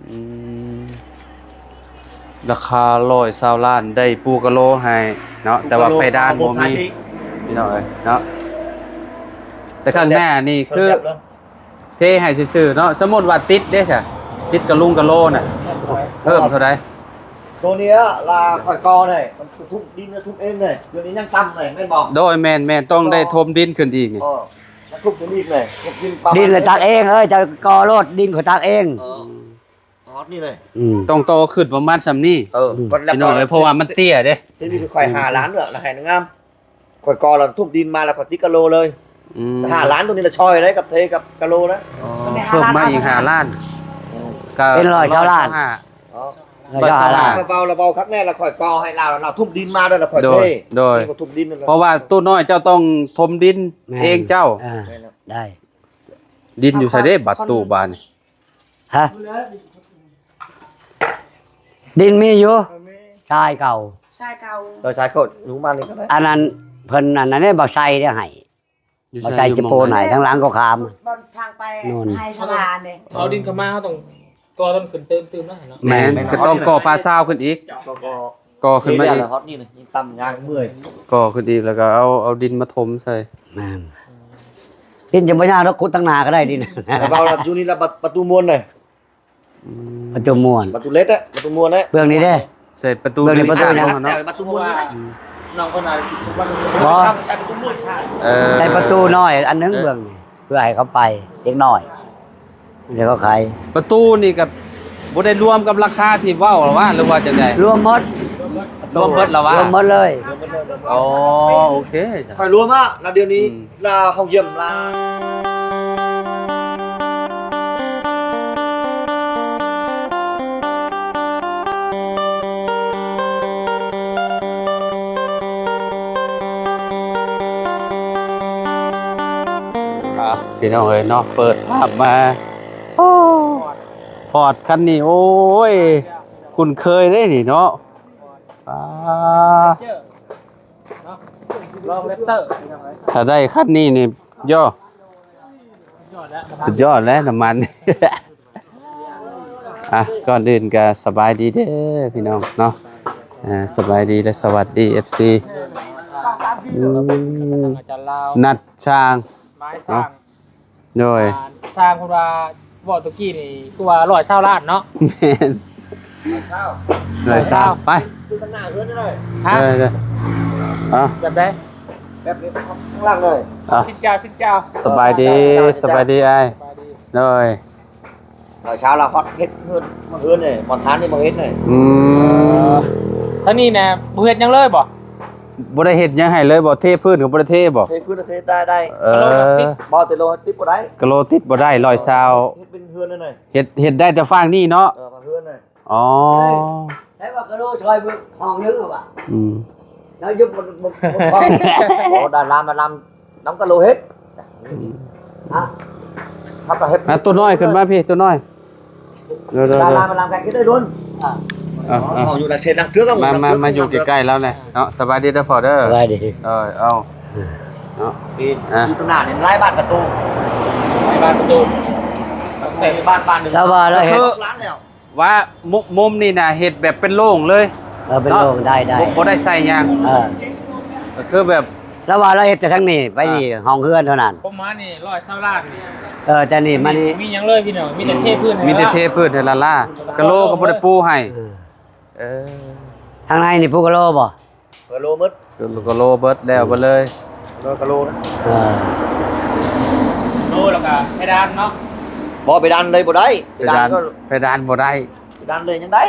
ອືມ ລາຄາຮ້ອຍຊາວລ້ານ ໄດ້ປູກະໂລໃຫ້ເນາະ ແຕ່ວ່າໄຟດານບໍ່ມີ ພີ່ນ້ອງເອີຍເນາະ. ແຕ່ຂ້າງໜ້ານີ້ຄືເທໃຫ້ຊື່ໆເນາະ. ສົມມຸດວ່າຕິດເດ້ຊະ ຕິດກະລຸງກະໂລນະ ເພີ່ມເທົ່າໃດ? ໂຕນີ້ລະ ລາ ຂ້ອຍກໍ່ໄດ້ ມັນທຸບດິນ ທຸບເອງເດ້ ດຽວນີ້ຍັງຕ່ຳເດ້ ແມ່ນບໍ່? ໂດຍ ແມ່ນໆ ຕ້ອງໄດ້ຖົມດິນຂຶ້ນອີກນີ້. ເອີ ທຸບຂຶ້ນອີກເດ້ ທຸບດິນປະມານ ດິນລະຕັກເອງເອີຍ ເຈົ້າກໍ່ໂລດ ດິນຂ້ອຍຕັກເອງ. ເອີ ຮອດນີ້ເລີຍ ອືມ ຕ້ອງຕໍ່ຂຶ້ນປະມານສ່ຳນີ້. ເອີ ອືມ ພີ່ນ້ອງເອີຍ ເພາະວ່າມັນເຕ້ຍເດ້. ທີ່ນີ້ຂ້ອຍຫ້າລ້ານເນາະ ລະໃຫ້ງາມ ຂ້ອຍກໍ່ລະທຸບດິນມາ ລະຂ້ອຍຕິດກະໂລເລີຍ. ອືມ ຫ້າລ້ານໂຕນີ້ລະຊ່ອຍໄດ້ ກັບເທກັບກະໂລນະ. ອໍ ເພີ່ມມາອີກຫ້າລ້ານ ອືມ ກະເປັນຮ້ອຍຊາວລ້ານ. ອໍ ຮ້ອຍຊາວລ້ານ ລະເວົ້າ ລະເວົ້າຄັກແນ່ ລະຂ້ອຍກໍ່ໃຫ້ລາວ ລາວທຸບດິນມາເດີ ລະຂ້ອຍເທ. ໂດຍ ໂດຍ ນີ້ກໍທຸບດິນ ເພາະວ່າຕູ້ນ້ອຍເຈົ້າຕ້ອງຖົມດິນ ແມ່ນ ເອງເຈົ້າ. ອ່າ ແມ່ນ ໄດ້. ດິນຢູ່ໃສເດ້ ບາດຕູ້ບາດນີ້? ຮະ ດິນມີຢູ່ ເອີ ມີ ຊາຍເກົ່າ ຊາຍເກົ່າ ເອີ ຊາຍເກົ່າ ຢູ່ມານີ້ກໍໄດ້. ອັນນັ້ນເພິ່ນ ອັນນັ້ນເດ້ ບ່າວໄຊເດ້ໃຫ້ ຢູ່ ບ່າວໄຊ ໄຊຈະປູນໃຫ້ ທາງຫຼັງກໍຂາມ ບ່ອນທາງໄປ ໂນ່ນ ໄຮ່ຊະລາເດ້. ເອົາດິນເຂົ້າມາ ເຮົາຕ້ອງກໍ່ຕົ້ນຂຶ້ນຕື່ມໆນະເນາະ. ແມ່ນ ແມ່ນ ກໍຕ້ອງກໍ່ຝາຊາວຂຶ້ນອີກ ກໍ ກໍຂຶ້ນມາອີກ. ຮອດນີ້ນະ ຍັງຕ່ຳ ຍ່າງເມື່ອຍ ກໍ່ຂຶ້ນອີກ ແລ້ວກໍເອົາ ເອົາດິນມາຖົມໃສ່. ແມ່ນ ດິນຈະບໍ່ຍາກດອກ ຂຸດທາງໜ້າກໍໄດ້ດິນ. ແລ້ວເວົ້າລະຢູ່ນີ້ລະ ປະ ປະຕູມວນເດ້. ອືມ ປະຕູມວນ ປະຕູເຫຼັກເດ້ ປະຕູມວນເດ້ ເບື້ອງນີ້ເດ້. ໃສ່ປະຕູ ເບື້ອງນີ້ປະຕູຫຍັງ? ປະຕູມວນເດ້. ອືມ ນ້ອງເພິ່ນອາດ ບໍ່ ໃສ່ປະຕູມວນ ເອີ ໃສ່ປະຕູນ້ອຍອັນໜຶ່ງ ເອີ ເບື້ອງນີ້ ເພື່ອໃຫ້ເຂົາໄປ ເດັກນ້ອຍ ດຽວເຂົາຂາຍ. ປະຕູນີ້ກໍບໍ່ໄດ້ລວມກັບລາຄາທີ່ເວົ້າລະຫວາ ຫຼືວ່າຈັ່ງໃດ? ລວມໝົດ ລວມໝົດລະຫວາ? ລວມໝົດເລີຍ. ອໍ ໂອເຄ ຂ້ອຍລວມມາລະ ດຽວນີ້ ອືມ ລະເຮົາຢ້ຽມລະ. ອ່ະ ພີ່ນ້ອງເອີຍເນາະ ເປີດພາບມາ ໂອ້ ຟອດຄັນນີ້ ໂອ້ຍ ຄຸ້ນເຄີຍເດ້ນີ້ເນາະ. ອ່າ ລອງແຣັບເຕີ ພີ່ນ້ອງເອີຍ ຖ້າໄດ້ຄັນນີ້ນີ້ ໂຢ ສຸດຍອດແລ້ວ ສຸດຍອດແລ້ວນ້ຳມັນ. ອ່ະ ກ່ອນອື່ນກໍສະບາຍດີເດີພີ່ນ້ອງເນາະ. ອ່າ ສະບາຍດີ ແລະ ສະຫວັດດີ ເອັຟຊີ. ອືມ ນັດຊ່າງ ໝາຍຊ່າງ ໂດຍ ອ່າ ຊ່າງເພິ່ນວ່າ ເວົ້າຕະກີ້ນີ້ຄືວ່າຮ້ອຍຊາວລ້ານເນາະ. ແມ່ນ ຮ້ອຍຊາວ ຮ້ອຍຊາວ ໄປ ຄືກັນໜ້າເຮືອນເລີຍ. ຮະ ເອີ ເອີ ແບບໃດ? ແບບນີ້ ຂ້າງຫຼັງເລີຍ. ອ່ະ ຊິດເຈົ້າ ຊິດເຈົ້າ ສະບາຍດີ ເອີ ສະບາຍດີອ້າຍ ສະບາຍດີ ໂດຍ. ເອີ ຊາວລາວເຮັດເຮືອນ ເຮືອນນີ້ ບ່ອນທານນີ້ບໍ່ເຮັດນີ້. ອືມ ທາງນີ້ນະ ບໍ່ເຮັດຫຍັງເລີຍບໍ່? ບໍ່ໄດ້ເຮັດຫຍັງໃຫ້ເລີຍບໍ່? ເທພື້ນກໍບໍ່ໄດ້ເທບໍ່? ເທພື້ນເທໄດ້ ໄດ້. ເອີ ບໍ່ ແຕ່ໂລຕິດບໍ່ໄດ້ ກະໂລຕິດບໍ່ໄດ້ ຮ້ອຍຊາວ ເຮັດເປັນເຮືອນນັ້ນນະ ເຮັດ ເຮັດໄດ້ແຕ່ຟາກນີ້ເນາະ. ເອີ ເຮືອນນະ. ອໍ ໃຊ້ວ່າກະໂລຊ່ອຍເບິ່ງຫ້ອງໜຶ່ງວ່າ. ອືມ ແລ້ວຢູ່ບໍ່ ບໍ່ ບໍ່ ບໍ່ ດາລາມາລຳ ນຳກະໂລເຮັດ. ອືມ ຮະ ເຮົາກໍເຮັດ ອ່ະ ຕູ້ນ້ອຍຂຶ້ນມາພີ້ ຕູ້ນ້ອຍ ເດີໆໆ ດາລາມາລຳກັນກໍໄດ້ດົນ. ອ່ະ ອ່ະ ເອົາ ເອົາ ຢູ່ຫຼັງເຊນຫຼັງເທື່ອ ມາ ມາ ມາຢູ່ໃກ້ໆລາວແດ່ເນາະ. ສະບາຍດີເດີພໍ່ເດີ ສະບາຍດີ. ເອີ ເອົາເນາະ ປີ ອ່ະ ຢູ່ຕາງໜ້ານີ້ຫຼາຍບານປະຕູ ຫຼາຍບານປະຕູ ໃສ່ບານ ບານໜຶ່ງ ລາວວ່າລາວເຮັດ ລ້ານແລ້ວ. ວ່າມຸມ ມຸມນີ້ນະ ເຮັດແບບເປັນໂລ່ງເລີຍ. ເອີ ເປັນໂລ່ງ ເນາະ ໄດ້ ໄດ້ ບໍ່ ບໍ່ໄດ້ໃສ່ຫຍັງ. ເອີ ກໍຄືແບບ ລາວວ່າລາວເຮັດແຕ່ທາງນີ້ໄປນີ້ ອ່າ ຫ້ອງເຮືອນເທົ່ານັ້ນ ປະມານນີ້ ຮ້ອຍຊາວລ້ານນີ້. ເອີ ແຕ່ນີ້ມານີ້ ມີຫຍັງເລີຍພີ່ນ້ອງ ມີແຕ່ເທພື້ນ ອືມ ໃຫ້ ມີແຕ່ເທພື້ນໃຫ້ລ້າໆ ກະໂລກໍບໍ່ໄດ້ປູໃຫ້. ເອີ ເອີ ທາງໃນນີ້ປູກະໂລບໍ່? ກະໂລໝົດ ກະໂລ ກະໂລເບິດແລ້ວເບິດເລີຍ ກະໂລ ກະໂລນະ. ເອີ ໂລ ແລ້ວກະເພດານເນາະ. ບໍ່ ເພດານເລີຍບໍ່ໄດ້ ເພດານ ເພດານກໍ ເພດານບໍ່ໄດ້ ເພດານເລີຍຍັງໄດ້.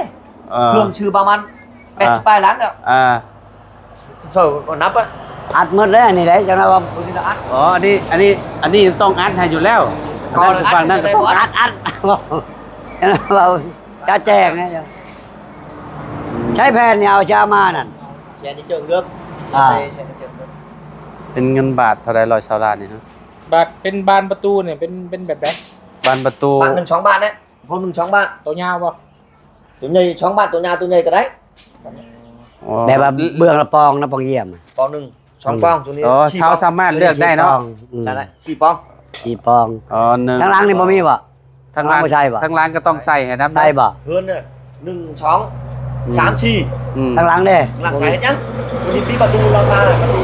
ເອີ ເຄື່ອງຊື່ປະມານແປດສິບ ອ່າ ປາຍລ້ານແລ້ວ. ອ່າ ເຈົ້າກໍນັບອະ ອັດໝົດແລ້ວນີ້ໄດ໋ ຈັ່ງວ່າ ອໍ ອັນນີ້ ອັນນີ້ ອັນນີ້ຕ້ອງອັດໃຫ້ຢູ່ແລ້ວ. ກໍອັດ ອັດ ອັດ ເຈົ້າແຈ້ງໃນ ໃຊ້ແຜ່ນນີ້ເອົາຈາມານັ້ນ ແຊນທີ່ເຈີເລືອກ ອ່າ ແຊນທີ່ເຈີເລືອກ. ເປັນເງິນບາດເທົ່າໃດ ຮ້ອຍຊາວລ້ານນີ້ຮະ? ບາດ ເປັນບານປະຕູນີ້ ເປັນ ເປັນແບບໃດ? ບານປະຕູ ບາດໜຶ່ງສອງບາດແຫຼະ ໂຕໜຶ່ງສອງບາດ. ໂຕຍາວບໍ່? ໂຕໃຫຍ່ສອງບາດ ໂຕຍາວໂຕໃຫຍ່ກໍໄດ້. ອໍ ແບບວ່າເບື້ອງລະປອງນະ ປອງຢ້ຽມ ປອງໜຶ່ງ ສອງປອງ ໂຕນີ້. ອໍ ເຮົາສາມາດເລືອກໄດ້ເນາະ. ອືມ ນັ້ນແຫຼະ ສີ່ປອງ ສີ່ປອງ. ອໍ ໜຶ່ງ ທາງຫຼັງນີ້ບໍ່ມີບໍ່? ທາງຫຼັງ ເອົາບໍ່ໃສ່ບໍ່? ທາງຫຼັງກໍຕ້ອງໃສ່ໃຫ້ນຳ ໃສ່ບໍ່? ເຮືອນເນາະ ໜຶ່ງ ສອງ ອືມ ສາມ ສີ່ ອືມ ທາງຫຼັງເດ້ ຫຼັງໃສ່ເຮັດຫຍັງ? ມີປະຕູຫຼັງຄາ ປະຕູ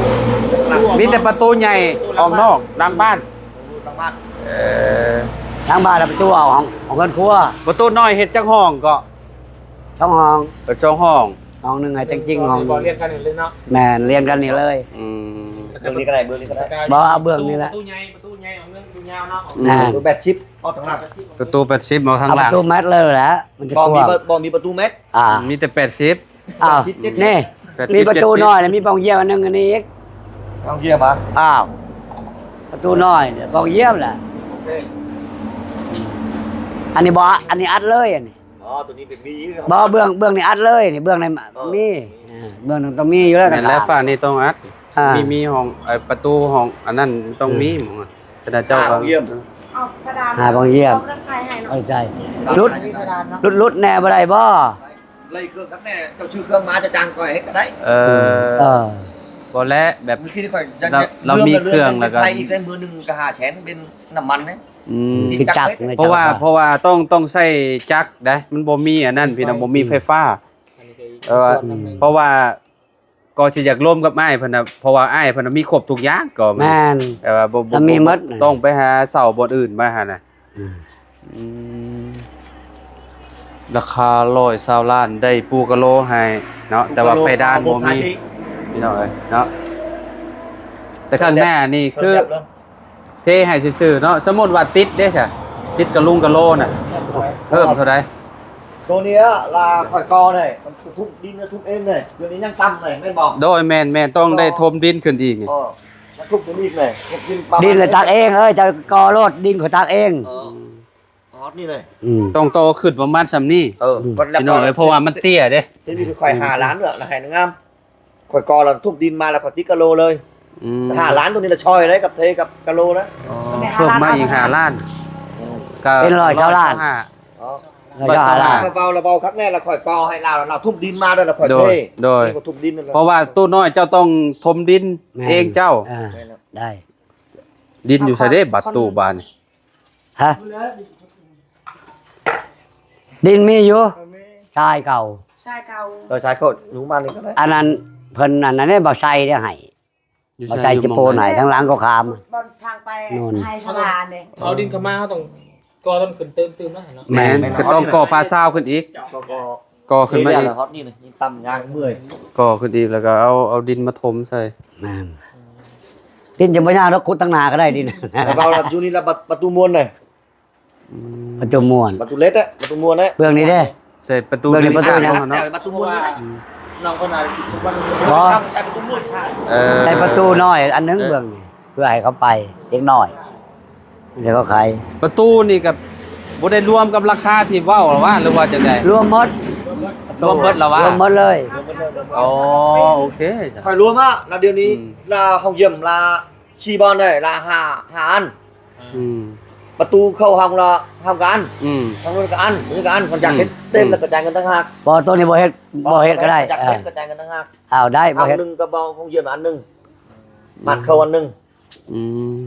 ມີແຕ່ປະຕູໃຫຍ່ອອກນອກ ຫຼັງບ້ານ ຫຼັງບ້ານ ເອີ ຫຼັງບ້ານ ແລ້ວປະຕູອອກຂອງ ຂອງເຮືອນຄົວ. ປະຕູນ້ອຍເຮັດຈັກຫ້ອງເກາະ? ສອງຫ້ອງ ເອີ ສອງຫ້ອງ ຫ້ອງໜຶ່ງໃຫ້ຈັ່ງຈິງ ຫ້ອງໜຶ່ງ ລຽນກັນນີ້ເລີຍເນາະ. ແມ່ນ ລຽນກັນນີ້ເລີຍ. ອືມ ເບື້ອງນີ້ກໍໄດ້ ເບື້ອງນີ້ກໍໄດ້ ບໍ່ ເອົາເບື້ອງນີ້ແຫຼະ ປະຕູໃຫຍ່ ປະຕູໃຫຍ່ ເອົາເບື້ອງຍາວເນາະ. ອືມ ແປດສິບ ເອົາທາງຫຼັງ ປະຕູແປດສິບ ເອົາທາງຫຼັງ ເອົາປະຕູແມັດເລີຍແຫຼະ ມັນຈະ ບໍ່ມີ ກວ້າງ ປະ ບໍ່ມີປະຕູແມັດ ອ່າ ມີແຕ່ແປດສິບ ອ້າວ ແປດສິບ ເຈັດສິບ ນີ້ ແປດສິບ ມີປະຕູ ເຈັດສິບ ນ້ອຍ ແລ້ວມີປ່ອງຢ້ຽມອັນໜຶ່ງ ອັນນີ້ອີກ ຫ້ອງຢ້ຽມຫວາ? ອ້າວ ປະຕູນ້ອຍ ປ່ອງຢ້ຽມແຫຼະ. ໂອເຄ ອັນນີ້ບໍ່ ອັນນີ້ອັດເລີຍ ອັນນີ້ ອໍ ຕົວນີ້ເປັນມີ ບໍ່ ເບື້ອງ ເບື້ອງນີ້ອັດເລີຍ ນີ້ ເບື້ອງໃນ ເອີ ມີ ເອີ ເບື້ອງນັ້ນຕ້ອງມີຢູ່ແລ້ວ ແມ່ນແລ້ວ ຝານີ້ຕ້ອງອັດ ອ່າ ມີ ມີຫ້ອງ ເອີ ປະຕູຫ້ອງ ອັນນັ້ນຕ້ອງມີ ເອີ ໝ່ອງ ຄະນະເຈົ້າ ຫ້າປ່ອງຢ້ຽມ ເອົາກະດານ ຫ້າປ່ອງຢ້ຽມ ເອົາກະດານໃສ່ໃຫ້ເນາະ ເອົາໃສ່ ຫຼຸດ ຫຼຸດ ຫຼຸດແດ່ບໍ່ໄດ້ບໍ່? ໄລ່ເຄື່ອງກັບແມ່ ເຈົ້າຊື້ເຄື່ອງມາ ເຈົ້າຈ້າງຂ້ອຍເຮັດກໍໄດ້. ເອີ ເອີ ບໍ່ແລະ ແບບ ຄືຂ້ອຍ ລາວ ລາວມີເຄື່ອງແລ້ວກໍ ໃຊ້ອີກໄດ້ ມື້ໜຶ່ງກໍຫ້າແສນ ເປັນນ້ຳມັນເດ້. ອືມ ຄືຈັກ ເພາະວ່າ ເພາະວ່າຕ້ອງ ຕ້ອງໃຊ້ຈັກໄດ໋ ມັນບໍ່ມີອັນນັ້ນພີ່ນ້ອງ ບໍ່ມີໄຟຟ້າ. ເອີ ເພາະວ່າກໍຊິຢາກລົມກັບອ້າຍເພິ່ນນະ ເພາະວ່າອ້າຍເພິ່ນນະມີຄົບທຸກຢ່າງ ກໍ ແມ່ນ ແຕ່ວ່າບໍ່ ບໍ່ ບໍ່ມີໝົດ ຕ້ອງໄປຫາເຊົ່າບ່ອນອື່ນມາຫັ້ນນະ. ອືມ ອືມ ລາຄາຮ້ອຍຊາວລ້ານ ໄດ້ປູກະໂລໃຫ້ເນາະ ແຕ່ວ່າເປດານບໍ່ມີ ພີ່ນ້ອງເອີຍເນາະ. ແຕ່ຂ້າງໜ້ານີ້ຄືເທໃຫ້ຊື່ໆເນາະ. ສົມມຸດວ່າຕິດເດ້ຊະ ຕິດກະລຸງກະໂລນະ ເພີ່ມເທົ່າໃດ? ໂຕນີ້ລະ ລາ ຂ້ອຍກໍ່ໄດ້ ມັນທຸບດິນ ທຸບເອງເດ້ ດຽວນີ້ຍັງຕ່ຳເດ້ ແມ່ນບໍ່? ໂດຍ ແມ່ນໆ ຕ້ອງໄດ້ຖົມດິນຂຶ້ນອີກນີ້. ເອີ ທຸບຂຶ້ນອີກເລີຍ ທຸບດິນ ດິນລະຕັກເອງເອີຍ ເຈົ້າກໍ່ໂລດ ດິນຂ້ອຍຕັກເອງ. ເອີ ຮອດນີ້ເລີຍ ອືມ ຕ້ອງຕໍ່ຂຶ້ນປະມານສ່ຳນີ້ ເອີ ພີ່ນ້ອງເອີຍ ເພາະວ່າມັນເຕ້ຍເດ້. ເຮັດຢູ່ຂ້ອຍຫ້າລ້ານເນາະ ລະໃຫ້ງາມ ຂ້ອຍກໍ່ລະທຸບດິນມາລະຂ້ອຍຕິດກະໂລເລີຍ. ອືມ ຫ້າລ້ານ ໂຕນີ້ລະຊ່ອຍໄດ້ກັບເທກັບກະໂລນະ. ອໍ ເພີ່ມມາອີກຫ້າລ້ານ ອືມ ກໍເປັນຮ້ອຍຊາວລ້ານ. ອໍ ຮ້ອຍຊາວລ້ານ ເວົ້າລະເວົ້າຄັກແນ່ລະ ຂ້ອຍກໍ່ໃຫ້ລາວ ລາວທຸບດິນມາເດີ ລະຂ້ອຍເທ. ໂດຍ ໂດຍ ນີ້ກໍທຸບດິນ ເພາະວ່າຕູ້ນ້ອຍເຈົ້າຕ້ອງຖົມດິນ ແມ່ນ ເອງເຈົ້າ. ອ່າ ແມ່ນ ໄດ້ ດິນຢູ່ໃສເດ້ ບາດຕູ້ບາດນີ້? ຮະ ດິນມີຢູ່ ເອີ ມີ ຊາຍເກົ່າ ຊາຍເກົ່າ ເອີ ຊາຍໂຄດ ຢູ່ບ້ານນີ້ກໍໄດ້. ອັນນັ້ນເພິ່ນ ອັນນັ້ນເດ້ ບໍ່ໃສ່ໄດ້ໃຫ້ ຢູ່ ບໍ່ໃສ່ ໃສ່ຢູ່ ຈະໂປ ໃຫ້ ທາງຫຼັງກໍຂາມ ບ່ອນທາງໄປ ໂນ່ນ ໃຫ້ສະຫຼາເດ້. ເອົາດິນເຂົ້າມາ ເຮົາຕ້ອງ ກໍຕ້ອງຂຶ້ນຕື່ມໆ ນະເນາະ. ແມ່ນ ແມ່ນ ກໍຕ້ອງກໍ່ຝາຊາວຂຶ້ນອີກ ກໍ ກໍຂຶ້ນມາອີກ. ຮອດນີ້ ນີ້ຕ່ຳຍາກເມື່ອຍ ກໍ່ຂຶ້ນອີກ ແລ້ວກໍເອົາ ເອົາດິນມາຖົມໃສ່. ແມ່ນ ດິນຈະບໍ່ຍາກດອກ ຂຸດທາງໜ້າກໍໄດ້ດິນ. ແຕ່ວ່າຢູ່ນີ້ລະ ປະຕູມ່ວນເດ້. ອືມ ປະຕູມ່ວນ ປະຕູເຫຼັກເດ້ ປະຕູມ່ວນເດ້ ເບື້ອງນີ້ເດ້. ໃສ່ປະຕູ ເບື້ອງນີ້ປະຕູຫຍັງ? ປະຕູມ່ວນ ອືມ ນ້ອງເພິ່ນວ່າ ບໍ່ ໃສ່ປະຕູມ່ວນ ເອີ ໃສ່ປະຕູນ້ອຍອັນໜຶ່ງ ເອີ ເບື້ອງນີ້ ເພື່ອໃຫ້ເຂົາໄປເດັກນ້ອຍ ແລ້ວກໍຂາຍ. ປະຕູນີ້ກໍບໍ່ໄດ້ລວມກັບລາຄາທີ່ເວົ້າລະຫວາ ຫຼືວ່າຈັ່ງໃດ? ລວມໝົດ ລວມໝົດລະຫວາ? ລວມໝົດເລີຍ. ອໍ ໂອເຄ ຂ້ອຍລວມມາລະ ດຽວນີ້ ອືມ ລະຫ້ອງຢ້ຽມລະສີ່ບ່ອນເດ້ ລະຫ້າ ຫ້າອັນ. ອືມ ປະຕູເຂົ້າຫ້ອງລະ ຫ້ອງກະອັນ ອືມ ທາງໂນ້ນກະອັນ ນີ້ກະອັນ ມັນຢາກເຮັດ ອືມ ເຕັມ ແລ້ວກະຈ່າຍເງິນຕ່າງຫາກ. ບໍ່ ໂຕນີ້ບໍ່ເຮັດ ບໍ່ເຮັດກໍໄດ້ ຢາກເຮັດ ເອີ ກະຈ່າຍເງິນຕ່າງຫາກ. ເອົາ ໄດ້ ບໍ່ເຮັດ ຫ້ອງໜຶ່ງກະເວົ້າ ຫ້ອງຢ້ຽມອັນໜຶ່ງ ມັດເຂົ້າອັນໜຶ່ງ. ອືມ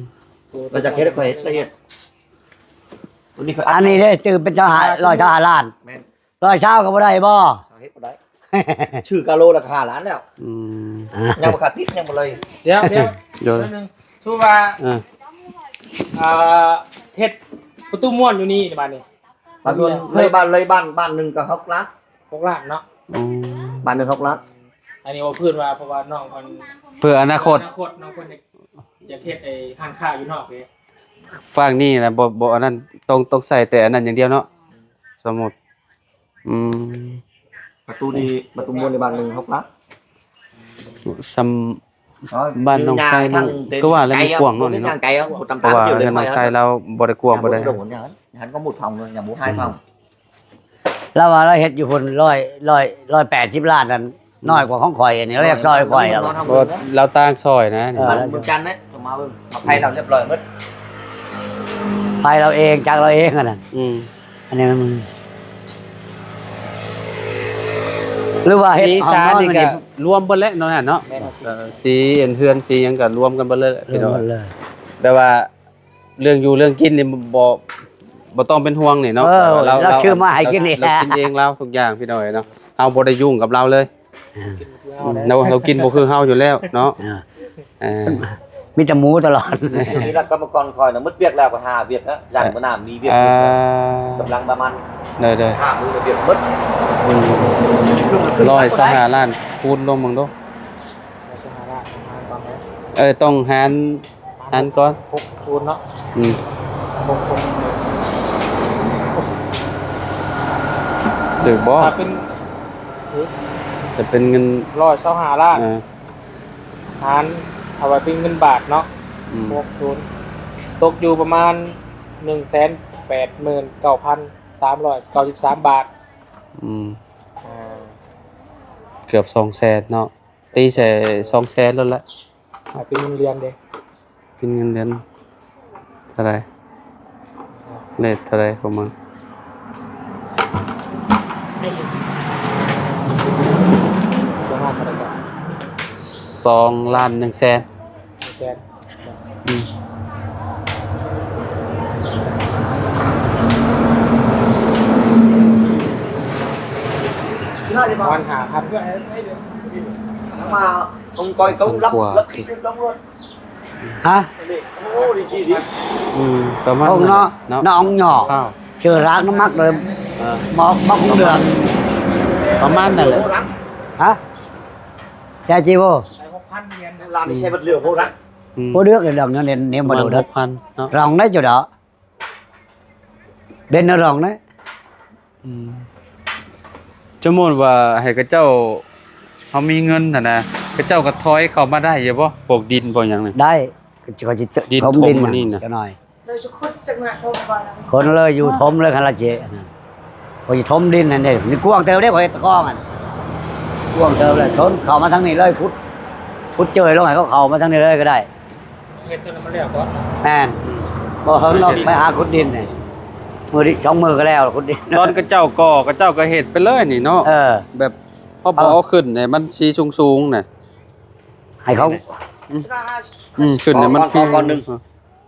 ມັນຢາກເຮັດ ຂ້ອຍເຮັດ ລະອຽດ. ອັນນີ້ເດ້ ຈື່ເປັນຊາວຫ້າ ຮ້ອຍຊາວຫ້າລ້ານ. ແມ່ນ ຮ້ອຍຊາວກໍບໍ່ໄດ້ບໍ່? ເຮັດບໍ່ໄດ້ ຊື້ກະໂລລະຫ້າລ້ານແລ້ວ. ອືມ ຍັງບໍ່ຂາດຕິດ ຍັງບໍ່ເລີຍ. ດຽວ ດຽວ ດຽວໜຶ່ງ ສົມມຸດວ່າ ເອີ ເອີ ເຮັດປະຕູມ່ວນຢູ່ນີ້ບາດນີ້ ປະຕູ ເລີຍບ້ານ ເລີຍບ້ານ ບ້ານໜຶ່ງກໍຫົກລ້ານ ຫົກລ້ານເນາະ. ອືມ ບ້ານໜຶ່ງຫົກລ້ານ. ອັນນີ້ເວົ້າພື້ນວ່າ ເພາະວ່ານ້ອງເພິ່ນ ເພື່ອອະນາຄົດ ອະນາຄົດນ້ອງເພິ່ນຢາກເຮັດໄອ້ຮ້ານຄ້າຢູ່ນອກເດ້. ຝັ່ງນີ້ນະ ບໍ່ ບໍ່ ອັນນັ້ນ ຕ້ອງ ຕ້ອງໃສ່ແຕ່ອັນນັ້ນຢ່າງດຽວເນາະ ສົມມຸດ. ອືມ ປະຕູນີ້ ປະຕູມ້ວນໃນບ້ານໜຶ່ງຫົກຫຼັກ ສ່ຳ ອໍ ບ້ານນ້ອງໄຊ ຄືວ່າແລ້ວມັນກວ້າງເນາະນີ້ເນາະ ເພາະວ່າເຮືອນນ້ອງໄຊລາວບໍ່ໄດ້ກວ້າງປານໃດ ລາວວ່າລາວເຮັດຢູ່ພຸ້ນ ຮ້ອຍ ຮ້ອຍ ຮ້ອຍແປດສິບລ້ານນັ້ນ ນ້ອຍກວ່າຂອງຂ້ອຍ ອັນນີ້ລາວຢາກຊ່ອຍຂ້ອຍ ລາວວ່າ ບໍ່ ລາວຕ່າງຊ່ອຍນະ ເອີ ເມືອງຈັນເດ້ ມາເບິ່ງ ມາໄພລາວລຽບລ້ອຍໝົດ ໄພລາວເອງ ຈັກລາວເອງຫັ້ນນະ ອືມ ອັນນີ້ມັນ ຫຼືວ່າເຮັດ ສີສານີ້ກໍລວມເບິດແຫຼະເນາະ ເນາະ ແມ່ນ ເອີ ສີອັນເຮືອນສີຫຍັງກໍລວມກັນເບິດເລີຍ ລວມເບິດເລີຍ ແບບວ່າ ເລື່ອງຢູ່ເລື່ອງກິນນີ້ບໍ່ ບໍ່ຕ້ອງເປັນຫ່ວງນີ້ເນາະ. ເອີ ລາວ ລາວ ລາວຊື້ມາໃຫ້ກິນນີ້ ລາວກິນເອງລາວທຸກຢ່າງ ພີ່ນ້ອງເອີຍເນາະ. ເຮົາບໍ່ໄດ້ຫຍຸ້ງກັບລາວເລີຍ. ເອີ ອືມ ລາວ ລາວກິນບໍ່ຄືເຮົາຢູ່ແລ້ວເນາະ. ເອີ ເອີ ມີແຕ່ໝູຕະຫຼອດ. ນີ້ລະກຳມະກອນຂ້ອຍນະ ໝົດວຽກແລ້ວ ໄປຫາວຽກນະ ຢ້ານມື້ໜ້າມີວຽກ. ເອີ ກຳລັງປະມານ ໂດຍໆ ຫ້າມື້ລະວຽກໝົດ. ອືມ ຮ້ອຍຊາວຫ້າລ້ານ ຄູນລົງເບິ່ງດູ. ເອີ ຕ້ອງຫານ ຫານກ່ອນ ຫົກສູນເນາະ. ອືມ ຫົກສູນ ຖືກບໍ່? ຖ້າເປັນ ຖ້າເປັນເງິນ ຮ້ອຍຊາວຫ້າລ້ານ ເອີ ຫານ ເອົາໄວ້ເປັນເງິນບາດເນາະ. ອືມ ຫົກສູນ ຕົກຢູ່ປະມານ ໜຶ່ງແສນແປດໝື່ນເກົ້າພັນສາມຮ້ອຍເກົ້າສິບສາມບາດ. ອືມ ອ່າ ເກືອບສອງແສນເນາະ. ຕີໃສ່ສອງແສນໂລດລະ. ຖ້າເປັນເງິນລຽນເດ? ເປັນເງິນລຽນເທົ່າໃດ? ເລດເທົ່າໃດຂອງມັນ? ສ່ວນມາກເທົ່າໃດກໍ? ສອງລ້ານໜຶ່ງແສນ. ໜຶ່ງແສນ. ອືມ ປະມານຫ້າພັນ. ມາ ຂອງຂ້ອຍກໍລັກ ລັກທີ່ສຸດລອງໂລດ. ຮະ? ໂອ້ ດີໆ ອືມ ປະມານນັ້ນແຫຼະເນາະ ນ້ອງຫຍໍ້ ເຈີຣາກນ້ຳມັກເລີຍ. ເອີ ໝອກ ໝອກເດືອນ ປະມານນັ້ນແຫຼະ. ຮະ? ແຊຈີໂວ ລ້ານນີ້ໃຊ້ບັດເຫຼືອໂພດະ. ອືມ ໂພເດືອກເລື່ອງນັ້ນເນ ປະມານຫົກພັນເນາະ. ລອງໄດ້ຢູ່ດອກ ເບັນລອງໄດ້. ອືມ ສົມມຸດວ່າໃຫ້ເຂົາເຈົ້າ ເຮົາມີເງິນຫັ້ນນະ ເຂົາເຈົ້າກໍຖອຍເຂົ້າມາໄດ້ຢູ່ບໍ່? ພວກດິນພວກຫຍັງນີ້ ໄດ້. ເຂົາຊິ ດິນຖົມອັນນີ້ນະ ຈັກໜ້ອຍ ຄົນເລີຍຢູ່ຖົມເລີຍ ຄັນລະເຈະ ເຂົາຊິຖົມດິນຫັ້ນເດ້. ນີ້ກວ້າງເຕີບເດ້ ຂ້ອຍເຮັດຕະກອງຫັ້ນ ກວ້າງເຕີບເລີຍ. ຊົນເຂົ້າມາທາງນີ້ເລີຍ ຂຸດ ຂຸດເຈີຍລົງໃຫ້ເຂົາເຂົ້າມາທາງນີ້ເລີຍກໍໄດ້. ເຮັດຈົນມັນແລ້ວກ່ອນ. ແມ່ນ ບໍ່ເຖິງດອກ ໄປຫາຂຸດດິນນີ້ ມື້ນີ້ສອງມື້ກໍແລ້ວ ຂຸດດິນ. ຕອນເຂົາເຈົ້າກໍ່ ເຂົາເຈົ້າກໍເຮັດໄປເລີຍນີ້ເນາະ. ເອີ ແບບເຮົາບໍ່ເອົາຂຶ້ນໃຫ້ມັນຊິສູງໆນະ ໃຫ້ເຂົາ ອືມ ຂຶ້ນໃຫ້ມັນ ກ່ອນ ກ່ອນໜຶ່ງ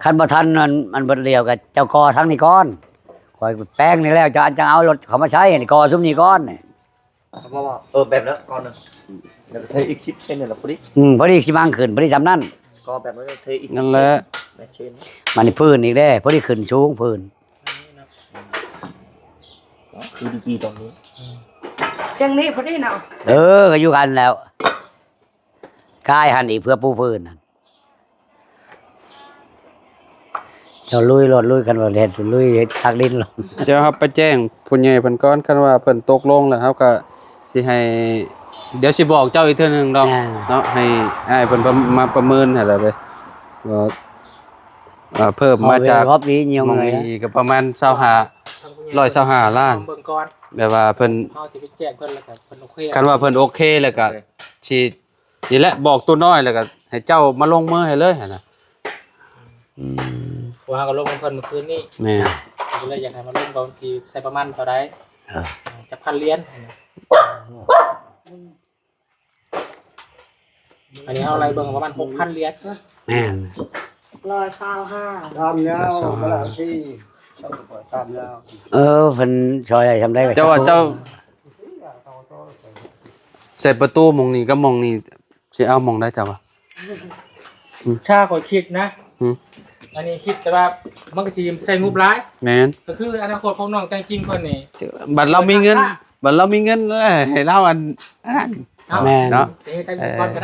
ຄັນບໍ່ທັນ ມັນ ມັນເບິດລຽວກໍເຈົ້າກໍ່ທາງນີ້ກ່ອນ ຂ້ອຍແປງນີ້ແລ້ວ ເຈົ້າອັນຈັ່ງເອົາລົດເຂົ້າມາໃຊ້ ນີ້ກໍ່ຊຸມນີ້ກ່ອນນີ້. ເອີ ແບບນັ້ນກ່ອນໜຶ່ງ ແລ້ວກໍເທອີກສິບເຊັນນີ້ລະ ພໍດີ. ອືມ ພໍດີຊິວາງຂຶ້ນ ພໍດີຊ່ຳນັ້ນ ກໍແບບນັ້ນ ເທອີກສິບເຊັນ ນັ້ນແຫຼະ ແບບເຊັນ. ມັນພື້ນອີກເດ້ ພໍດີຂຶ້ນສູງພື້ນ ຄືດີກີຕອງນີ້ ພຽງນີ້ພໍດີເນາະ. ເອີ ກໍຢູ່ກັນແລ້ວ ກາຍຫັ້ນອີກເພື່ອປູພື້ນຫັ້ນ. ເຈົ້າລຸຍໂລດ ລຸຍ ຄັນວ່າເຮັດ ລຸຍເຮັດຕັກດິນໂລດ. ດຽວເຮົາໄປແຈ້ງຜູ້ໃຫຍ່ເພິ່ນກ່ອນ ຄັນວ່າເພິ່ນຕົກລົງແລ້ວ ເຮົາກໍຊິໃຫ້ ດຽວຊິບອກເຈົ້າອີກເທື່ອໜຶ່ງດອກເນາະ. ໃຫ້ອ້າຍເພິ່ນມາປະເມີນໃຫ້ລະເດີ້ ວ່າ ເພີ່ມມາຈາກໝ່ອງນີ້ກໍປະມານຊາວຫ້າ ຮ້ອຍຊາວຫ້າລ້ານ. ແບບວ່າເພິ່ນ ເຮົາຊິໄປແຈ້ງເພິ່ນ ແລ້ວກໍເພິ່ນໂອເຄ ຄັນວ່າເພິ່ນໂອເຄແລ້ວກໍຊິ ນີ້ແຫຼະ ບອກຕູ້ນ້ອຍແລ້ວກໍໃຫ້ເຈົ້າມາລົງມືໃຫ້ເລີຍຫັ້ນນະ. ອືມ ເພາະວ່າເຮົາກໍລົງນຳເພິ່ນມື້ຄືນນີ້. ແມ່ນ ກໍເລີຍຢາກໃຫ້ມາລົງວ່າມັນຊິໃຊ້ປະມານເທົ່າໃດ. ເອີ ຈັກພັນຫຼຽນຫັ້ນນະ. ອັນນີ້ເຮົາໄລ່ເບິ່ງປະມານຫົກພັນຫຼຽນ. ແມ່ນ ຮ້ອຍຊາວຫ້າ ຕາມແລ້ວ ຕາມແລ້ວ ເອີ ເພິ່ນຊ່ອຍໄດ້ຊ່ຳໃດກໍ ເຈົ້າວ່າເຈົ້າ ໃສ່ປະຕູໝ່ອງນີ້ກັບໝ່ອງນີ້ ຊິເອົາໝ່ອງໃດເຈົ້າວ່າ? ອືມ ຖ້າຂ້ອຍຄິດນະ ອືມ ອັນນີ້ຄິດແຕ່ວ່າມັນກໍຊິໃຊ້ງົບຫຼາຍ. ແມ່ນ ກໍຄືອະນາຄົດຂອງນ້ອງແຕ່ງຈິງເພິ່ນນີ້ ບັດລາວມີເງິນ ບັດລາວມີເງິນ ເອີ ໃຫ້ລາວອັນ ອັນນັ້ນ. ແມ່ນ ເນາະ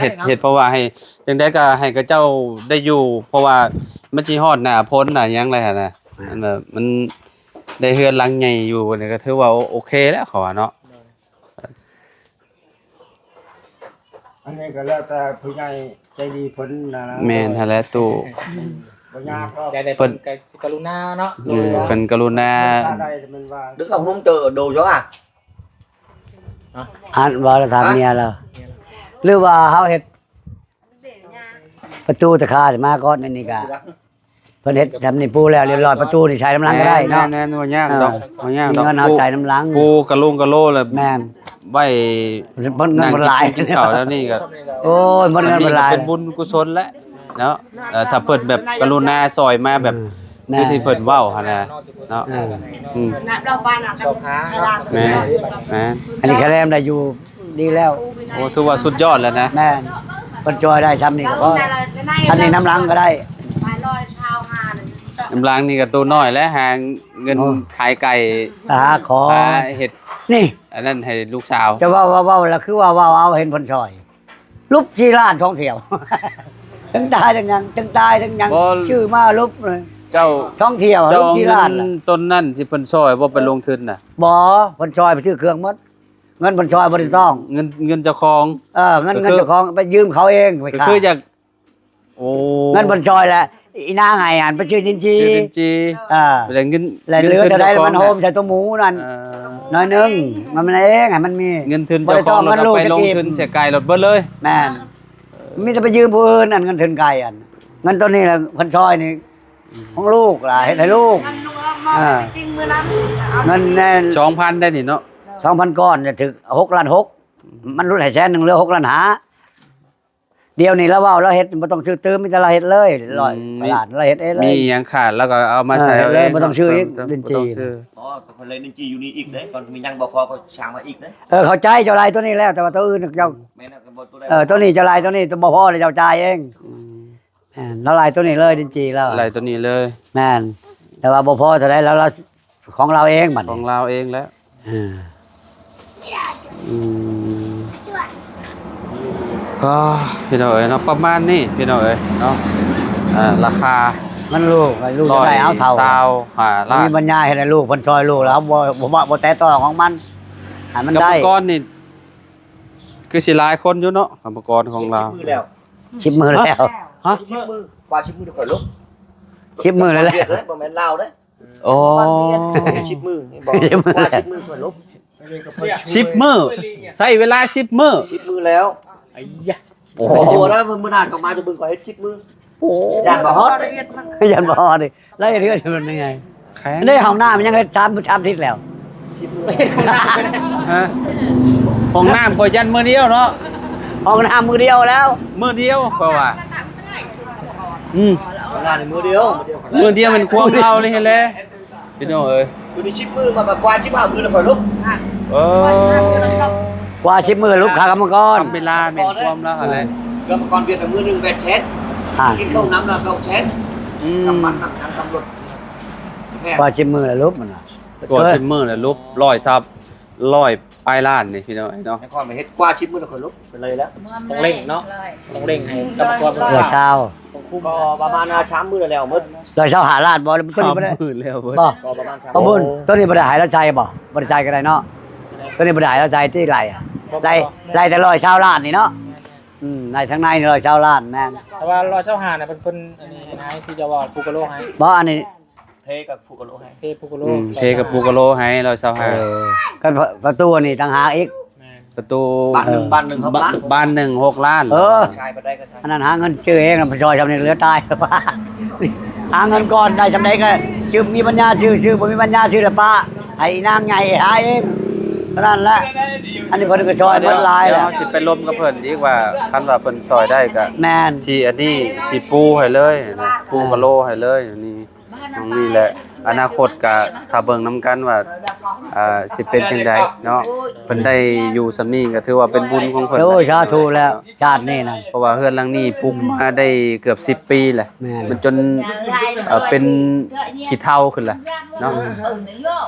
ເຮັດ ເຮັດເພາະວ່າໃຫ້ ຈັ່ງໃດກໍໃຫ້ເຂົາເຈົ້າໄດ້ຢູ່ ເພາະວ່າມັນຊິຮອດໜ້າຝົນໜ້າຫຍັງແລ້ວຫັ້ນນະ. ແມ່ນ ອັນວ່າມັນໄດ້ເຮືອນຫຼັງໃຫຍ່ຢູ່ນີ້ ກໍຖືວ່າໂອເຄແລ້ວ ເຂົາວ່າເນາະ. ອັນນີ້ກໍແລ້ວແຕ່ຜູ້ໃຫຍ່ໃຈດີເພິ່ນນະ. ແມ່ນຫັ້ນແຫຼະຕູ້ ບໍ່ຍາກດອກ ເພິ່ນກໍສິກະລຸນາເນາະ. ອືມ ເພິ່ນກະລຸນາ ດຶກເອົາໂຮມເຕີໂດຍອະ ອັນວ່າລະຖາມເມຍລະ ຫຼືວ່າເຮົາເຮັດປະຕູຕະຂາມາກ່ອນ ອັນນີ້ກະ ເພິ່ນເຮັດທຳນີ້ປູແລ້ວຮຽບຮ້ອຍ ປະຕູນີ້ໃສ່ນຳຫຼັງກໍໄດ້ເນາະ. ແມ່ນໆ ບໍ່ຍາກດອກ ເອີ ບໍ່ຍາກດອກ ເງິນເຮົາໃສ່ນຳຫຼັງ ປູກະໂລງກະໂລແລ້ວ. ແມ່ນ ໄວ້ ເພິ່ນເງິນບໍ່ຫຼາຍ ນັ່ງກິນ ກິນເຂົ້າແລ້ວນີ້ກໍ ໂອ້ຍ ເພິ່ນເງິນບໍ່ຫຼາຍ ເປັນບຸນກຸສົນແຫຼະເນາະ. ເອີ ຖ້າເພິ່ນແບບກະລຸນາຊ່ອຍມາແບບ ອືມ ແມ່ນ ຄືທີ່ເພິ່ນເວົ້າຫັ້ນນະເນາະ. ເອີ ອືມ ແມ່ນ ແມ່ນ ອັນນີ້ຄະແນນໄດ້ຢູ່ດີແລ້ວ. ໂອ້ ຖືວ່າສຸດຍອດແລ້ວນະ. ແມ່ນ ເພິ່ນຊ່ອຍໄດ້ຊ່ຳນີ້ກໍພໍ. ອັນນີ້ນຳຫຼັງກໍໄດ້ ນຳຫຼັງນີ້ກໍໂຕນ້ອຍແລ້ວ ຫາເງິນ ໂອ້ ຂາຍໄກ່ ຫາຂອງ ຫາເຮັດ ນີ້ ອັນນັ້ນໃຫ້ລູກສາວ. ຈະເວົ້າ ເວົ້າ ເວົ້າລະຄືວ່າເວົ້າເອົາເຫັນເພິ່ນຊ່ອຍ ຫຼຸບສີ່ລ້ານສອງຖ້ຽວ ທັງຕາຍທັງຫຍັງ ທັງຕາຍທັງຫຍັງ ບໍ່ ຊື້ມາຫຼຸບ. ເຈົ້າ ສອງຖ້ຽວ ເຈົ້າເອົາເງິນ ຫຼຸບສີ່ລ້ານລະ ຕົ້ນນັ້ນທີ່ເພິ່ນຊ່ອຍບໍ່ໄປລົງທຶນນະ? ບໍ່ ເພິ່ນຊ່ອຍໄປຊື້ເຄື່ອງໝົດ ເງິນເພິ່ນຊ່ອຍບໍ່ໄດ້ຕ້ອງ ເງິນ ເງິນເຈົ້າຂອງ. ເອີ ເງິນ ກໍຄື ເງິນເຈົ້າຂອງໄປຢືມເຂົາເອງ ໄປ ກໍຄືຢາກ ໂອ້ ເງິນເພິ່ນຊ່ອຍແຫຼະ ອີນາງໃຫ້ຫັ້ນໄປຊື້ດິນຈີ່ ຊື້ດິນຈີ່. ເອີ ແລ້ວເງິນ ແລ້ວເຫຼືອເທົ່າໃດມັນໂຮມໃສ່ຕົວໝູນັ້ນ ເອີ ໜ້ອຍໜຶ່ງ ມັນ ມັນເອງໃຫ້ມັນມີ ເງິນທຶນເຈົ້າຂອງ ບໍ່ໄດ້ຕ້ອງເງິນລູກ ແລ້ວກໍໄປລົງທຶນ ຈັກກີບ ໃສ່ໄກ່ລົດເບິດເລີຍ. ແມ່ນ ມີແຕ່ໄປຢືມຜູ້ອື່ນ ອັນເງິນທຶນໄກ່ ອັນເງິນໂຕນີ້ລະເພິ່ນຊ່ອຍນີ້ ອືມ ຂອງລູກລະ ເຮັດໃຫ້ລູກ ເງິນລູກເອົາມອບ ເອີ ໃຫ້ຈິງມື້ນັ້ນ ເງິນແນ່ ສອງພັນໄດ້ນີ້ເນາະ ສອງພັນກ້ອນ ຖືກຫົກລ້ານຫົກ ມັນຫຼຸດໃຫ້ແສນໜຶ່ງ ເຫຼືອຫົກລ້ານຫ້າ. ດຽວນີ້ລາວເວົ້າລາວເຮັດ ບໍ່ຕ້ອງຊື້ຕື່ມ ມີແຕ່ລາວເຮັດເລີຍ ອືມ ຮ້ອຍ ມີ ລ້ານລາວເຮັດເອງເລີຍ ມີຫຍັງຂາດລາວກໍເອົາມາໃສ່ເອົາເອງ ເອີ ເຮັດເລີຍ ບໍ່ຕ້ອງຊື້ອີກ ເອີ ດິນຈີ່ ບໍ່ຕ້ອງຊື້. ອໍ ກໍເພິ່ນເລີຍດິນຈີ່ຢູ່ນີ້ອີກເດ້ ກ່ອນມີຫຍັງບໍ່ພໍກໍສ້າງມາອີກເດ້. ເອີ ເຂົ້າໃຈ ເຈົ້າໄລ່ໂຕນີ້ແລ້ວ ແຕ່ວ່າໂຕອື່ນເຈົ້າ ແມ່ນແລ້ວ ກໍບໍ່ໂຕໄດ້ ເອີ ໂຕນີ້ເຈົ້າໄລ່ໂຕນີ້ ບໍ່ພໍແລ້ວເຈົ້າຈ່າຍເອງ. ອືມ ແມ່ນ ລາວໄລ່ໂຕນີ້ເລີຍ ດິນຈີ່ລາວ ໄລ່ໂຕນີ້ເລີຍ. ແມ່ນ ແຕ່ວ່າບໍ່ພໍເທົ່າໃດ ລາວ ລາວ ຂອງລາວເອງບັດນີ້ ຂອງລາວເອງແລ້ວ. ເອີ ອືມ ກໍພີ່ນ້ອງເອີຍເນາະ ປະມານນີ້ພີ່ນ້ອງເອີຍເນາະ. ເອີ ລາຄາ ມັນລູກ ລູກຢາກໄດ້ເອົາເທົ່າ ຊາວຫ້າລ້ານ ມີບັນຍາເຮັດໃຫ້ລູກ ເພິ່ນຊ່ອຍລູກແລ້ວ ບໍ່ ບໍ່ ບໍ່ແຕະຕ້ອງຂອງມັນ ໃຫ້ມັນໄດ້. ກຳມະກອນນີ້ຄືຊິຫຼາຍຄົນຢູ່ເນາະ ກຳມະກອນຂອງລາວ ສິບມື້ແລ້ວ ສິບມື້ແລ້ວ ຮະ ສິບມື້ ກວ່າສິບມື້ ຂ້ອຍລົບ ສິບມື້ແລ້ວແຫຼະ ບໍ່ແມ່ນລາວເດ້. ໂອ້ ເຮັດສິບມື້ ເຫັນບໍ່ ສິບມື້ ວ່າສິບມື້ຂ້ອຍລົບ ສິບມື້ ໃຊ້ເວລາສິບມື້ ສິບມື້ແລ້ວ. ໄອ້ຍະ ໂອ້ ໂອ້ ນະ ມື້ໜ້າເຈົ້າມາຈະເບິ່ງຂ້ອຍເຮັດສິບມື້. ໂອ້ ຢ້ານບໍ່ຮອດເດ້ ຢ້ານບໍ່ຮອດເດ້. ລາວເຮັດເຮືອນເປັນຍັງໄງ ແຂງ ໄດ້ຫ້ອງນ້ຳມັນຍັງເຮັດສາມ ສາມທິດແລ້ວ ສິບມື້ ຮະ ຫ້ອງນ້ຳຂ້ອຍຢ້ານມື້ດຽວເນາະ ຫ້ອງນ້ຳມື້ດຽວແລ້ວ ມື້ດຽວຂ້ອຍວ່າ. ອືມ ງານມື້ດຽວ ມື້ດຽວແມ່ນຄວາມລາວນີ້ແຫຼະ ພີ່ນ້ອງເອີຍ. ຢູ່ນີ້ສິບມື້ ມາກວ່າສິບຫ້າມື້ແລ້ວຂ້ອຍລົບ. ເອີ ກວ່າສິບມື້ລົບຄ່າກຳມະກອນ ທຳເວລາແມ່ນຄວາມລາວຫັ້ນແຫຼະ. ກຳມະກອນວຽກກັນມື້ໜຶ່ງແປດແສນ ກິນເຂົ້ານຳລະເກົ້າແສນ ອືມ ນ້ຳມັນ ນ້ຳມັນ ນ້ຳລົດ ກວ່າສິບມື້ແລ້ວລົບມັນນະ ກວ່າສິບມື້ແລ້ວລົບ ຮ້ອຍຊາວ ຮ້ອຍປາຍລ້ານນີ້ພີ່ນ້ອງເອີຍເນາະ. ແຕ່ຂ້ອຍມາເຮັດກວ່າສິບມື້ແລ້ວຂ້ອຍລົບໄປເລີຍແລ້ວ. ຕ້ອງເລັ່ງເນາະ ຕ້ອງເລັ່ງໃຫ້ກຳມະກອນ ຮ້ອຍຊາວ ກໍປະມານສາມມື້ແລ້ວໝົດ. ຮ້ອຍຊາວຫ້າລ້ານບໍ່? ໂຕນີ້ບໍ່ໄດ້ ສາມມື້ແລ້ວເວີ້ຍ ບໍ່ ກໍປະມານສາມ ຂອງບຸນ ໂຕນີ້ບໍ່ໄດ້ໃຫ້ລາວຈ່າຍບໍ່? ບໍ່ໄດ້ຈ່າຍກໍໄດ້ເນາະ ໂຕນີ້ບໍ່ໄດ້ໃຫ້ລາວຈ່າຍຕິ ໄລ່ ໄລ່ ໄລ່ແຕ່ຮ້ອຍຊາວລ້ານນີ້ເນາະ. ອືມ ໄລ່ທາງໃນນີ້ຮ້ອຍຊາວລ້ານ ແມ່ນ ແຕ່ວ່າຮ້ອຍຊາວຫ້ານະ ເພິ່ນ ເພິ່ນອັນນີ້ໃຫ້ ຄືຈະວ່າພູກະໂລໃຫ້ ບໍ່ ອັນນີ້ ເທກັບພູກະໂລໃຫ້ ເທພູກະໂລ ອືມ ເທກັບພູກະໂລໃຫ້ ຮ້ອຍຊາວຫ້າ ເອີ ຄັນປະຕູນີ້ຕ່າງຫາກອີກ ແມ່ນ ປະຕູ ບານໜຶ່ງ ເອີ ບານໜຶ່ງຫົກລ້ານ ບານໜຶ່ງຫົກລ້ານ ເອີ ຊາຍປານໃດກໍຊ່າງ ອັນນັ້ນຫາເງິນຊື້ເອງ ມັນຊ່ອຍຊ່ຳນີ້ເຫຼືອຕາຍ ຫາເງິນກ່ອນ ໄດ້ຊ່ຳໃດກໍຊື້ ມີປັນຍາຊື້ ຊື້ ບໍ່ມີປັນຍາຊື້ລະປະ ໃຫ້ອີນາງໃຫຍ່ຫາເອງ ເທົ່ານັ້ນແຫຼະ. ອັນນີ້ເພິ່ນກໍຊ່ອຍເພິ່ນຫຼາຍແລ້ວ ດຽວເຮົາຊິໄປລົມກັບເພິ່ນອີກວ່າ ຄັນວ່າເພິ່ນຊ່ອຍໄດ້ກໍ ແມ່ນ ຊິອັນນີ້ ຊິປູໃຫ້ເລີຍ ປູກະໂລໃຫ້ເລີຍ ອັນນີ້ ຕອງນີ້ແຫຼະ ອະນາຄົດກະຖ້າເບິ່ງນຳກັນວ່າ ອ່າ ຊິເປັນຈັ່ງໃດເນາະ. ເພິ່ນໄດ້ຢູ່ສ່ຳນີ້ກໍຖືວ່າເປັນບຸນຂອງເພິ່ນ ໂອ້ຍ ສາທຸແລ້ວ ຊາດນີ້ນະ ເພາະວ່າເຮືອນຫຼັງນີ້ປຸກມາໄດ້ເກືອບສິບປີແຫຼະ ແມ່ນ ມັນຈົນ ເອີ ເປັນຂີ້ເຖົ້າຂຶ້ນແຫຼະເນາະ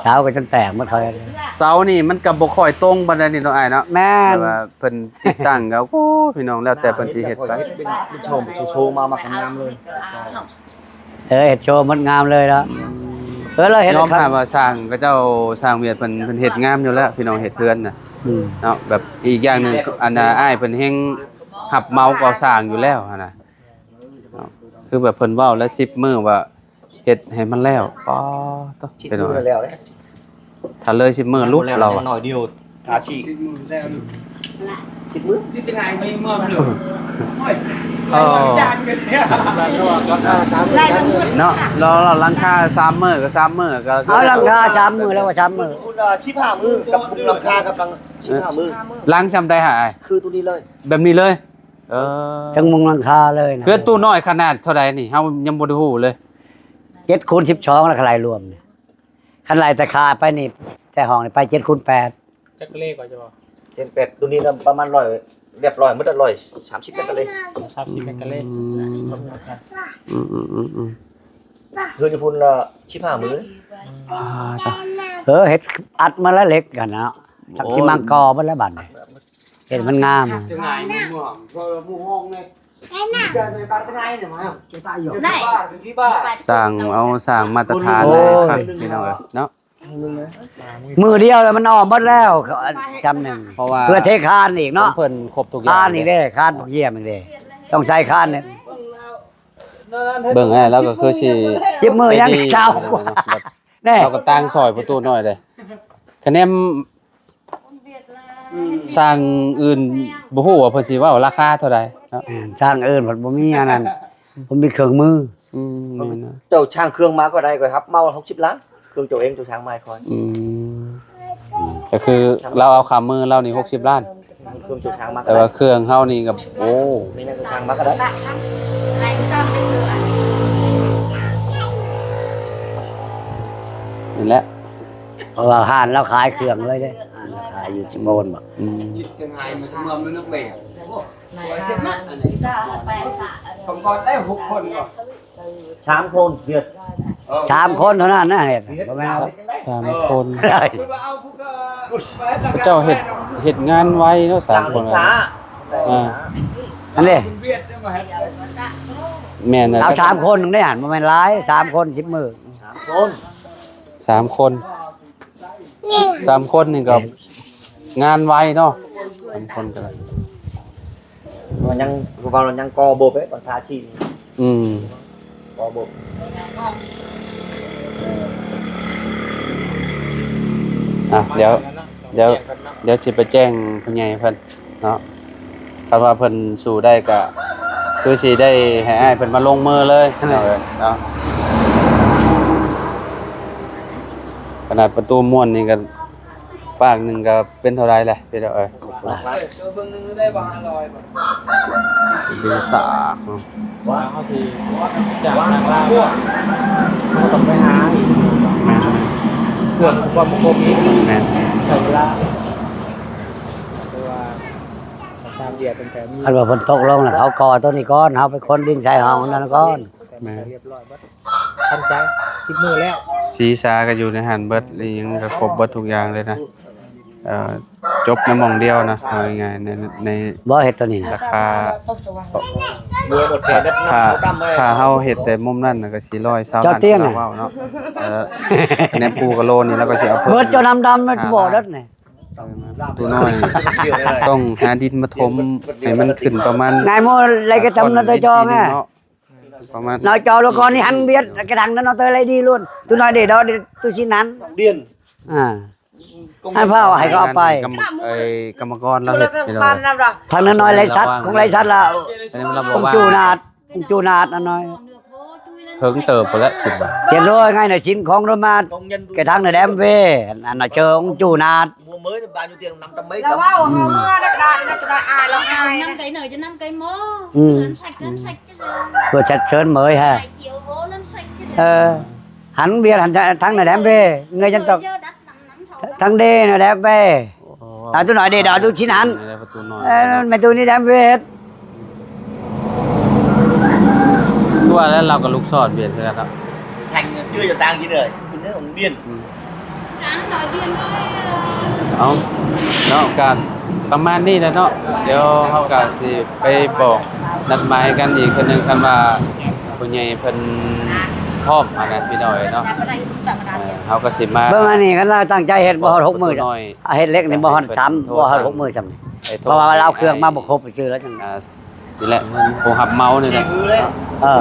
ເສົາກໍຈົນແຕກໝົດ ເຂົາ ເສົານີ້ມັນກໍບໍ່ຄ່ອຍຕົງປານໃດນີ້ເນາະ ອ້າຍເນາະ ແມ່ນ ແຕ່ວ່າເພິ່ນຕິດຕັ້ງກໍ ໂອ້ ພີ່ນ້ອງ ແລ້ວແຕ່ເພິ່ນຊິເຮັດໄປ ເປັນໂຊມ ໂຊມາ ມາງາມເລີຍ. ເອີ ເຮັດໂຊໝົດງາມເລີຍເນາະ ອືມ ເອີ ລາວເຮັດ ຍອມຮັບວ່າຊ່າງເຂົາເຈົ້າ ຊ່າງວຽດເພິ່ນ ເພິ່ນເຮັດງາມຢູ່ແລ້ວ ພີ່ນ້ອງ ເຮັດເຮືອນນະ ອືມ ເນາະ ແບບອີກຢ່າງໜຶ່ງ ອັນນ່າ ອ້າຍເພິ່ນແຮ່ງຮັບເໝົາກໍ່ສ້າງຢູ່ແລ້ວຫັ້ນນະ ເນາະ ຄືແບບເພິ່ນເວົ້າແລ້ວ ສິບມື້ວ່າເຮັດໃຫ້ມັນແລ້ວ ປາໂຕ ສິບມື້ແລ້ວເດ້. ຖ້າເລີຍສິບມື້ຫຼຸບລາວ ໜ້ອຍດຽວ ທາສີ ສິບມື້ແລ້ວ ສິບມື້ ຊິໄດ້ໄປເມືອງເດີ ໂອ້ຍ ເອີ ເນາະ ລາວ ລາວຫຼັງຄາສາມມື້ກໍສາມມື້ ກໍ ເອົາຫຼັງຄາສາມມື້ແລ້ວວ່າສາມມື້ ພຸ້ນລະສິບຫ້າມື້ ກັບມຸງຫຼັງຄາ ກັບຫຼັງສິບຫ້າມື້ ຫຼັງຊ່ຳໃດຫາ ຄືໂຕນີ້ເລີຍ ແບບນີ້ເລີຍ ເອີ ທັງມຸງຫຼັງຄາເລີຍນະ ເຮືອນຕູ້ນ້ອຍຂະໜາດເທົ່າໃດນີ້ ເຮົາຍັງບໍ່ໄດ້ຮູ້ເລີຍ. ເຈັດຄູນສິບສອງ ແລ້ວກໍໄລ່ລວມນີ້ ຄັນໄລ່ແຕ່ຄາໄປນີ້ ແຕ່ຫ້ອງນີ້ໄປເຈັດຄູນແປດ ຈັກເລກວ່າຈະວ່າ ເຈັດແປດ ຕົວນີ້ນະປະມານຮ້ອຍ ຮຽບຮ້ອຍໝົດ ຮ້ອຍສາມສິບແມັດກະເລ ສາມສິບແມັດກະເລ ອືມ ອືມໆໆໆ ຄືຢູ່ພຸ້ນລະສິບຫ້າມື້ ອ່າ ເອີ ເຮັດອັດມາລະເລັກຫັ້ນເນາະ ຈັກຊິມັງກໍເບິດແລ້ວບັດນີ້ ເຮັດມັນງາມ ຈະງ່າຍໝູ່ເມືອງ ເພາະວ່າໝູ່ຫ້ອງເດ້ ສ້າງເອົາ ສ້າງມາດຕະຖານ ໂອ້ຍ ຄັກພີ່ນ້ອງເອີຍເນາະ ມື້ດຽວແລ້ວມັນອອກເບິດແລ້ວ ຈຳໜຶ່ງ ເພາະວ່າ ເພື່ອເທຄານອີກເນາະ ເພິ່ນຄົບທຸກຢ່າງ ຄານອີກເດ້ ຄານພວກຢ້ຽມອີກເດ້ ຕ້ອງໃຊ້ຄານນີ້ ເບິ່ງແລ້ວກໍຄືຊິ ສິບມື້ຍັງເຊົາກວ່າ ແນ່ ເຮົາກໍຕ່າງຊ່ອຍປະຕູນ້ອຍເດ້ ຄະແນນ ຊ່າງອື່ນບໍ່ຮູ້ວ່າເພິ່ນຊິເວົ້າລາຄາເທົ່າໃດເນາະ ແມ່ນ ຊ່າງອື່ນເພິ່ນບໍ່ມີອັນນັ້ນ ບໍ່ມີເຄື່ອງມື ອືມ ແມ່ນນະ ເຈົ້າຊ່າງເຄື່ອງມາກໍໄດ້ ຂ້ອຍຮັບເໝົາຫົກສິບລ້ານ ເຄື່ອງເຈົ້າເອງ ເຈົ້າຊ່າງມາໃຫ້ຂ້ອຍ ອືມ ກໍຄືລາວເອົາຄ່າມືລາວນີ້ຫົກສິບລ້ານ ເຄື່ອງເຈົ້າຊ່າງມາ ແຕ່ວ່າເຄື່ອງເຮົານີ້ກໍ ໂອ້ ມີແນວເຈົ້າຊ່າງມາກໍໄດ້ ນີ້ແຫຼະ ເພາະວ່າຮ້ານລາວຂາຍເຄື່ອງເລີຍເດ້ ຮ້ານລາວຂາຍຢູ່ສະໂກນບໍ ອືມ ສາມຄົນເດືອດ ສາມຄົນເທົ່ານັ້ນນະເຮັດ ບໍ່ແມ່ນ ສາມຄົນ ເຈົ້າເຮັດ ເຮັດງານໄວເນາະ ສາມຄົນ ອ່າ ອັນນີ້ ແມ່ນ ເອົາສາມຄົນໄດ້ຫັ້ນ ບໍ່ແມ່ນຫຼາຍ ສາມຄົນ ສິບມື້ ສາມຄົນ ສາມຄົນ ສາມຄົນນີ້ກໍງານໄວເນາະ ສາມຄົນກໍໄດ້ ວ່າຍັງ ເວົ້າແລ້ວຍັງກໍ່ບົບເດ້ ປະຊາຊີ ອືມ ກໍ່ບົບ ອ່ະ ດຽວ ດຽວ ດຽວຊິໄປແຈ້ງຜູ້ໃຫຍ່ເພິ່ນເນາະ ຄັນວ່າເພິ່ນສູ້ໄດ້ກໍຄືຊິໄດ້ໃຫ້ອ້າຍເພິ່ນມາລົງມືເລີຍເນາະ ເນາະ ຂະໜາດປະຕູມ້ວນນີ້ກໍຟາກໜຶ່ງກໍເປັນເທົ່າໃດແຫຼະພີ່ນ້ອງເອີຍ ເບິ່ງໜຶ່ງໄດ້ບໍ່ ຫ້າຮ້ອຍ ດີສາ ວ່າເຮົາຊິຈ້າງຊ່າງລາວ ເຮົາກໍຕ້ອງໄປຫາອີກ ແມ່ນ ເຄື່ອງອຸປະກອນບໍ່ຄົບອີກ ແມ່ນ ໃຊ້ເວລາ ເພາະວ່າ ສາມເດືອນເປັນແຖວນີ້ ຄັນວ່າເພິ່ນຕົກລົງນະ ເຂົາກໍ່ໂຕນີ້ກ່ອນ ເຮົາໄປຂົນດິນໃສ່ຫ້ອງນັ້ນກ່ອນ ແມ່ນ ຮຽບຮ້ອຍເບິດ ທັນໃຈ ສິບມື້ແລ້ວ ສີສາກໍຢູ່ໃນຫັ້ນເບິດ ອີ່ຫຍັງກໍຄົບເບິດທຸກຢ່າງເລີຍນະ ເອີ ຈົບໃນໝ່ອງດຽວນະ ເອົາງ່າຍໆ ໃນ ໃນ ບໍ່ເຮັດໂຕນີ້ນະ ລາຄາ ຖ້າ ຖ້າເຮົາເຮັດແຕ່ມຸມນັ້ນນະ ກໍສີ່ຮ້ອຍຊາວລ້ານ ເຈົ້າເຕັ້ງ ເຈົ້າເວົ້າເນາະ ເອີ ແນມປູກະໂລນີ້ ແລ້ວກໍຊິເອົາເພີ່ມ ເບິດເຈົ້ານ້ຳດຳ ຫ້າລ້ານ ບໍ່ເດີດນີ້ ປະຕູນ້ອຍ ຕ້ອງຫາດິນມາຖົມໃຫ້ມັນຂຶ້ນປະມານ ນາຍໂມໄລກະຕຳນະເຕີຈອງ ປະມານ ນາຍຈອລະກອນນີ້ຫັນບຽດກະຖັງນະເຕີໄລດີໂລດ ຕູນ້ອຍເດດອກຕູຊິນຫັ້ນ ດຽນ ອ່າ ອັນພາວໃຫ້ເຂົາເອົາໄປ ກຳ ເອີຍ ກຳມະກອນລາວເຮັດ ທາງນ້ອຍໄລສັດ ຂອງໄລສັດລາວ ອັນນີ້ລາວບໍ່ວ່າ ອງຈູນາດ ອງຈູນາດອັນນ້ອຍ ເຖິງເຕີບພຸ້ນແຫຼະຄິດວ່າ ເຈັດຮ້ອຍໄງນະ ສິນຂອງໂຣມາ ກະຖັງນະແດມເວ ອັນນະເຈີອງຈູນາດ ລາວເວົ້າເຮົາເມື່ອໃນກະດາດນີ້ຈະໄດ້ອາຍລາວອາຍນຳໄກເນີຈະນຳໄກໝໍ ອືມ ເພື່ອຊັກເຊີນເໝີຍຮະ ເອີ ຫັນວຽນຫັນທາງນະແດມເວ ເງີຍຈັນຕອກ ທາງເດນະແດມເວ ຕາຕູນ້ອຍເດດອກຕູຊິນຫັ້ນ ເອີ ແມ່ຕູນີ້ແດມເວ ຄືວ່າແລ້ວລາວກໍລູກສອດວຽນຄືກັນເນາະ ແທງເງິນຈື່ຈະຕ່າງຈີເດີ ເປັນເລື່ອງຂອງວຽນ ເອົາເນາະ ກະປະມານນີ້ແຫຼະເນາະ ດຽວເຮົາກະຊິໄປບອກນັດໝາຍກັນອີກເທື່ອໜຶ່ງ ຄັນວ່າຜູ້ໃຫຍ່ເພິ່ນພ້ອມຫັ້ນນະ ພີ່ນ້ອງເອີຍເນາະ ເຮົາກະຊິມາ ເບິ່ງອັນນີ້ ຄັນວ່າຕັ້ງໃຈເຮັດບໍ່ຮອດຫົກມື້ ເຮັດເຫຼັກນີ້ບໍ່ຮອດສາມ ບໍ່ຮອດຫົກມື້ຊ້ຳນີ້ ເພາະວ່າລາວເອົາເຄື່ອງມາບໍ່ຄົບຊື່ແລ້ວຈັ່ງ ອ່າ ນີ້ແຫຼະ ຜູ້ຮັບເໝົານີ້ແຫຼະ ເອີ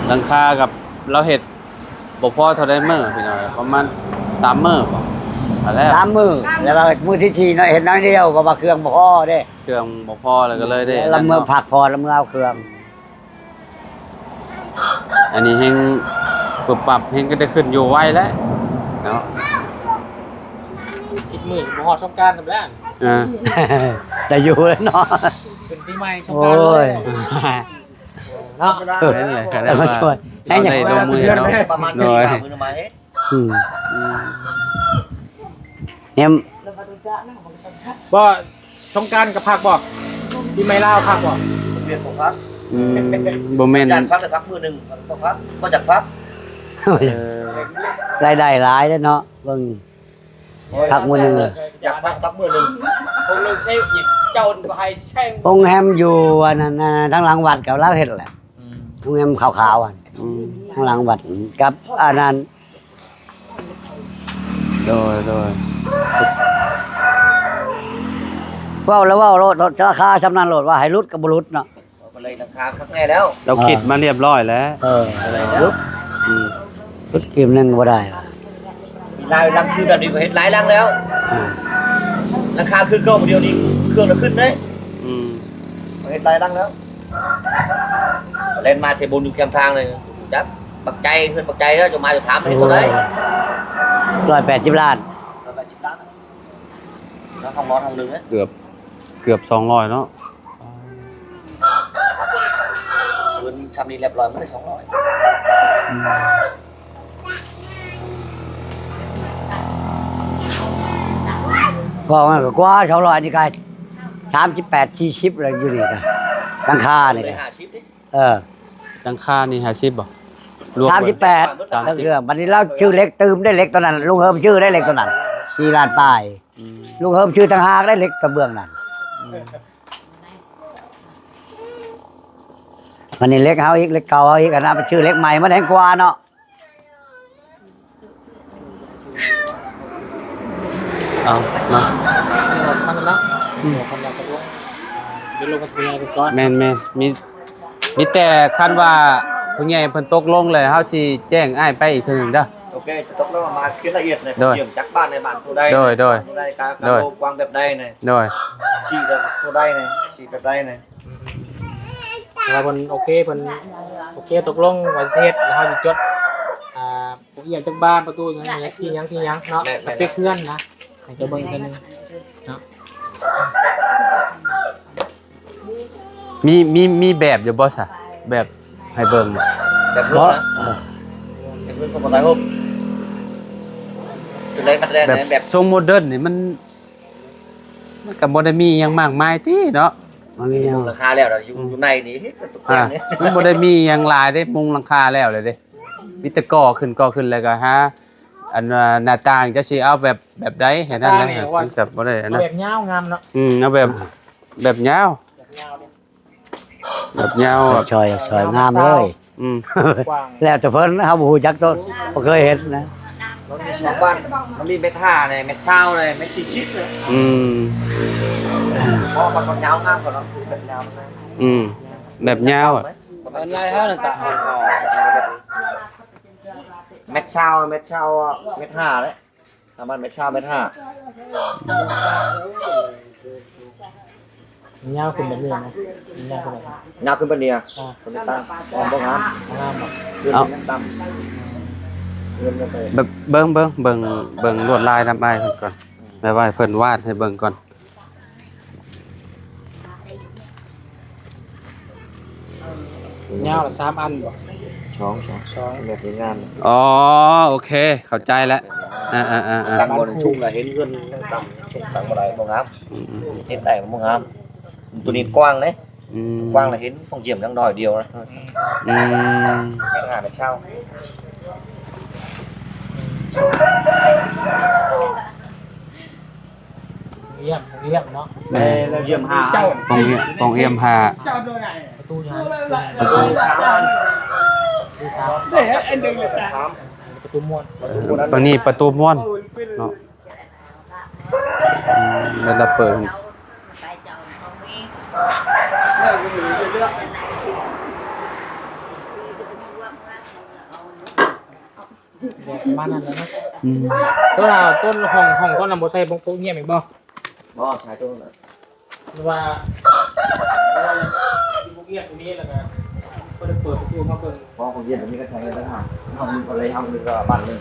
ຫຼັງຄາກັບລາວເຮັດບໍ່ພໍເທົ່າໃດມື້ພີ່ນ້ອງ ປະມານສາມມື້ບໍ ແລ້ວ ສາມມື້ ແລ້ວມື້ທີສີ່ເນາະ ເຮັດໜ້ອຍດຽວ ເພາະວ່າເຄື່ອງບໍ່ພໍເດ້ ເຄື່ອງບໍ່ພໍ ແລ້ວກໍເລີຍໄດ້ ລະເມືອພັກຜ່ອນ ລະເມືອເອົາເຄື່ອງ ອັນນີ້ແຮ່ງປຶບປັບ ແຮ່ງກໍໄດ້ຂຶ້ນຢູ່ໄວແລ້ວເນາະ ສິບມື້ບໍ່ຮອດສົງການຊ້ຳແລ້ວ ເອີ ໄດ້ຢູ່ແລ້ວເນາະ ຂຶ້ນປີໃໝ່ສົງການ ໂອ້ຍ ເລີຍ ເນາະ ເອີ ນັ້ນແຫຼະ ກໍໄດ້ມາຊ່ວຍ ເຮົາໄດ້ລົງມືເນາະ ປະມານ ໂດຍ ສີ່ຫ້າມື້ມາເຮັດ ອືມ ອືມ ແຮມ ບໍ່ ສົງການກໍພັກບໍ່? ປີໃໝ່ລາວພັກບໍ່? ວຽກບໍ່ພັກ ອືມ ບໍ່ແມ່ນ ຢ້ານພັກແຕ່ພັກມື້ໜຶ່ງ ບໍ່ພັກ ບໍ່ຈັກພັກ ເອີ ລາຍໄດ້ຫຼາຍເດ້ເນາະ ເບິ່ງ ໂອ້ຍ ພັກມື້ໜຶ່ງ ຢາກພັກ ພັກມື້ໜຶ່ງ ຄົນໜຶ່ງໃຊ້ເຈົ້າໃຫ້ແຊງ ໂຮງແຮມຢູ່ອັນນັ້ນ ທາງຫຼັງວັດກໍລາວເຮັດແຫຼະ ອືມ ໂຮງແຮມຂາວໆ ອືມ ທາງຫຼັງວັດ ກັບອັນນັ້ນ ໂດຍ ໂດຍ ເວົ້າແລ້ວເວົ້າໂລດ ລາຄາຊ່ຳນັ້ນໂລດ ວ່າໃຫ້ຫຼຸດກໍບໍ່ຫຼຸດເນາະ ເອົາໄປເລີຍ ລາຄາຄັກແນ່ແລ້ວ ລາວຄິດມາລຽບຮ້ອຍແລ້ວ ເອີ ຫຼຸດ ອືມ ຫຼຸດກີບໜຶ່ງກໍບໍ່ໄດ້ ມີຫຼາຍຫຼັງຄືແບບນີ້ ກໍເຮັດຫຼາຍຫຼັງແລ້ວ ອ່າ ລາຄາຄືເກົ່າ ດຽວນີ້ເຄື່ອງລະຂຶ້ນເດ້ ອືມ ກໍເຮັດຫຼາຍຫຼັງແລ້ວ ແລ່ນມາເຊໂບນຢູ່ແຄມທາງເລີຍ ຈັກບັກໃຈ ເຮືອນບັກໃຈເດີ ເຈົ້າມາເຈົ້າຖາມເຮັດເທົ່າໃດ ໂອ້ຍ ຮ້ອຍແປດສິບລ້ານ ຮ້ອຍແປດສິບລ້ານ ແລ້ວຫ້ອງນອນຫ້ອງໜຶ່ງເນາະ ເກືອບ ເກືອບສອງຮ້ອຍເນາະ ເງິນຊ່ຳນີ້ລຽບຮ້ອຍ ມັນໄດ້ສອງຮ້ອຍ ອືມ ເວົ້າມັນກໍກວ່າສອງຮ້ອຍ ອັນນີ້ກໍສາມສິບແປດ ສີ່ສິບແລ້ວ ຢູ່ນີ້ກໍ ຫຼັງຄານີ້ກໍ ໄດ້ຫ້າສິບເດ້ ເອີ ຫຼັງຄານີ້ຫ້າສິບບໍ່? ລວມ ສາມສິບແປດ ສາມສິບ ເອີ ບັດນີ້ລາວຊື້ເຫຼັກຕື່ມໄດ້ ເຫຼັກຕົວນັ້ນ ລຸງເຮີມຊື້ໄດ້ ເຫຼັກຕົວນັ້ນ ສີ່ລ້ານປາຍ ອືມ ລຸງເຮີມຊື້ຕ່າງຫາກໄດ້ ເຫຼັກກະເບື້ອງນັ້ນ ອືມ ບັດນີ້ເຫຼັກເຮົາອີກ ເຫຼັກເກົ່າເຮົາອີກ ອັນນັ້ນໄປຊື້ເຫຼັກໃໝ່ ມັນແຮງກວ່າເນາະ. ເອົາມາ ມັນເນາະ ອືມ ດຽວລົງມາເທື່ອກ່ອນ ແມ່ນໆ ມີ ມີແຕ່ຄັນວ່າຜູ້ໃຫຍ່ເພິ່ນຕົກລົງແລ້ວ ເຮົາຊິແຈ້ງອ້າຍໄປອີກເທື່ອໜຶ່ງເດີ ໂອເຄ ຕົກລົງມາເຄຍລະອຽດເລີຍ ໂດຍ ຢືມຈັກບ້ານໃນບ້ານຜູ້ໃດ ໂດຍ ໂດຍ ຜູ້ໃດກາ ໂດຍ ກາໂລກວາງແບບໃດແນ່ ໂດຍ ຊີ້ແບບຜູ້ໃດແນ່ ຊີ້ແບບໃດແນ່ ອືມ ແຕ່ວ່າເພິ່ນໂອເຄ ເພິ່ນໂອເຄ ຕົກລົງວ່າຊິເຮັດ ແລ້ວເຮົາຊິຈົດ ອ່າ ພວກອຽກຈັກບານ ປະຕູຫຍັງ ສີຫຍັງ ສີຫຍັງເນາະ ແມ່ນໆ ສະເປັກເຮືອນນະ ໃຫ້ເຈົ້າເບິ່ງເທື່ອໜຶ່ງເນາະ ມີ ມີ ມີແບບຢູ່ບໍ່ຊະ ແບບໃຫ້ເບິ່ງ ແບບເຮືອນນະ ເອີ ແບບເຮືອນຂອງປະເທດໂຮບ ຈຸດໃດມັນແລ ແບບ ແບບ ຊົງໂມເດີນນີ້ມັນ ມັນກໍບໍ່ໄດ້ມີຫຍັງມາກມາຍຕິເນາະ ມັນມີຫຍັງ ມຸງຫຼັງຄາແລ້ວ ຢູ່ ອືມ ຢູ່ໃນນີ້ ອ່າ ມັນບໍ່ໄດ້ມີຫຍັງຫຼາຍເດ້ ມຸງຫຼັງຄາແລ້ວເລີຍເດ້ ມີແຕ່ກໍ່ຂຶ້ນ ກໍ່ຂຶ້ນ ແລ້ວກໍຫາ ອັນວ່າໜ້າຕ່າງຈະຊິເອົາແບບ ແບບໃດໃຫ້ນັ້ນນະ ໜ້າຕ່າງນີ້ ມັນກໍບໍ່ໄດ້ອັນນັ້ນ ເອົາແບບຍາວງາມເນາະ ອືມ ເອົາແບບ ແບບຍາວ ແບບຍາວເດ້ ແບບຍາວ ແບບ ຊ່ອຍ ຊ່ອຍງາມເລີຍ ອືມ ກວ້າງ ແລ້ວແຕ່ເພິ່ນ ເຮົາບໍ່ຮູ້ຈັກໂຕ ບໍ່ເຄີຍເຫັນນະ ມັນມີສອງບ້ານ ມັນມີແມັດຫ້າແນ່ ແມັດຊາວແນ່ ແມັດສີ່ສິບແນ່ ອືມ ເພາະວ່າມັນຍາວງາມກວ່າເນາະ ແບບຍາວ ອືມ ແບບຍາວ ອອນລາຍເຮົານັ້ນຕະ ແມັດຊາວ ແມັດຊາວ ແມັດຫ້າແຫຼະ ປະມານແມັດຊາວ ແມັດຫ້າ ຍາວຂຶ້ນແບບນີ້ນະ ຍາວຂຶ້ນແບບນີ້ ຍາວຂຶ້ນປານນີ້ ອ່າ ຄົນຕ່າງ ບໍ່ງາມ ບໍ່ງາມບໍ່ ເອົາ ເລື່ອນມັນຕ່ຳ ເລື່ອນມັນໄປ ເບິ່ງ ເບິ່ງ ເບິ່ງ ເບິ່ງລວດລາຍນຳອ້າຍເພິ່ນກ່ອນ ແບບວ່າໃຫ້ເພິ່ນວາດໃຫ້ເບິ່ງກ່ອນ ຍາວລະສາມອັນບໍ່? ສອງ ສອງ ສອງ ແບບງາມ ອໍ ໂອເຄ ເຂົ້າໃຈແລ້ວ ອ່າໆໆໆ ຕັ້ງບໍ່ໄດ້ ຊຸກລະເຫັນເຮືອນຕັ້ງ ຊຸກຕັ້ງບໍ່ໄດ້ ບໍ່ງາມ ອືມໆ ເຮັດໄດ້ບໍ່ງາມ ໂຕນີ້ກວ້າງເດ້ ອືມ ກວ້າງລະເຫັນ ຫ້ອງຢ້ຽມຍັງໜ້ອຍດຽວນະ ອືມ ແມ່ນຫາແມ່ເຊົ່າ ຫ້ອງຢ້ຽມ ຫ້ອງຢ້ຽມເນາະ ແມ່ນ ຫ້ອງຢ້ຽມຫ້າ ຫ້ອງຢ້ຽມ ຫ້ອງຢ້ຽມຫ້າ ປະຕູຫຍັງ ປະຕູ ປະຕູສາມ ປະຕູມ່ວນ ໂຕນີ້ປະຕູມ່ວນເນາະ ອືມ ແມ່ນລະເປີດ ປະມານນັ້ນແຫຼະເນາະ ອືມ ໂຕລະ ໂຕຫ້ອງ ຫ້ອງຕອນນັ້ນບໍ່ໃສ່ໂປະງຽບອີກບໍ່? ບໍ່ ໃສ່ໂຕນັ້ນ ຫຼືວ່າ ຫຼືວ່າໂປະງຽບຕົວນີ້ ແລ້ວກະບໍ່ໄດ້ເປີດປະຕູມາເບິ່ງ ບໍ່ ໂປະງຽບຕົວນີ້ກໍໃຊ້ໄດ້ ເຮົາມີກໍເລີຍ ເຮົາມີກໍບ້ານໜຶ່ງ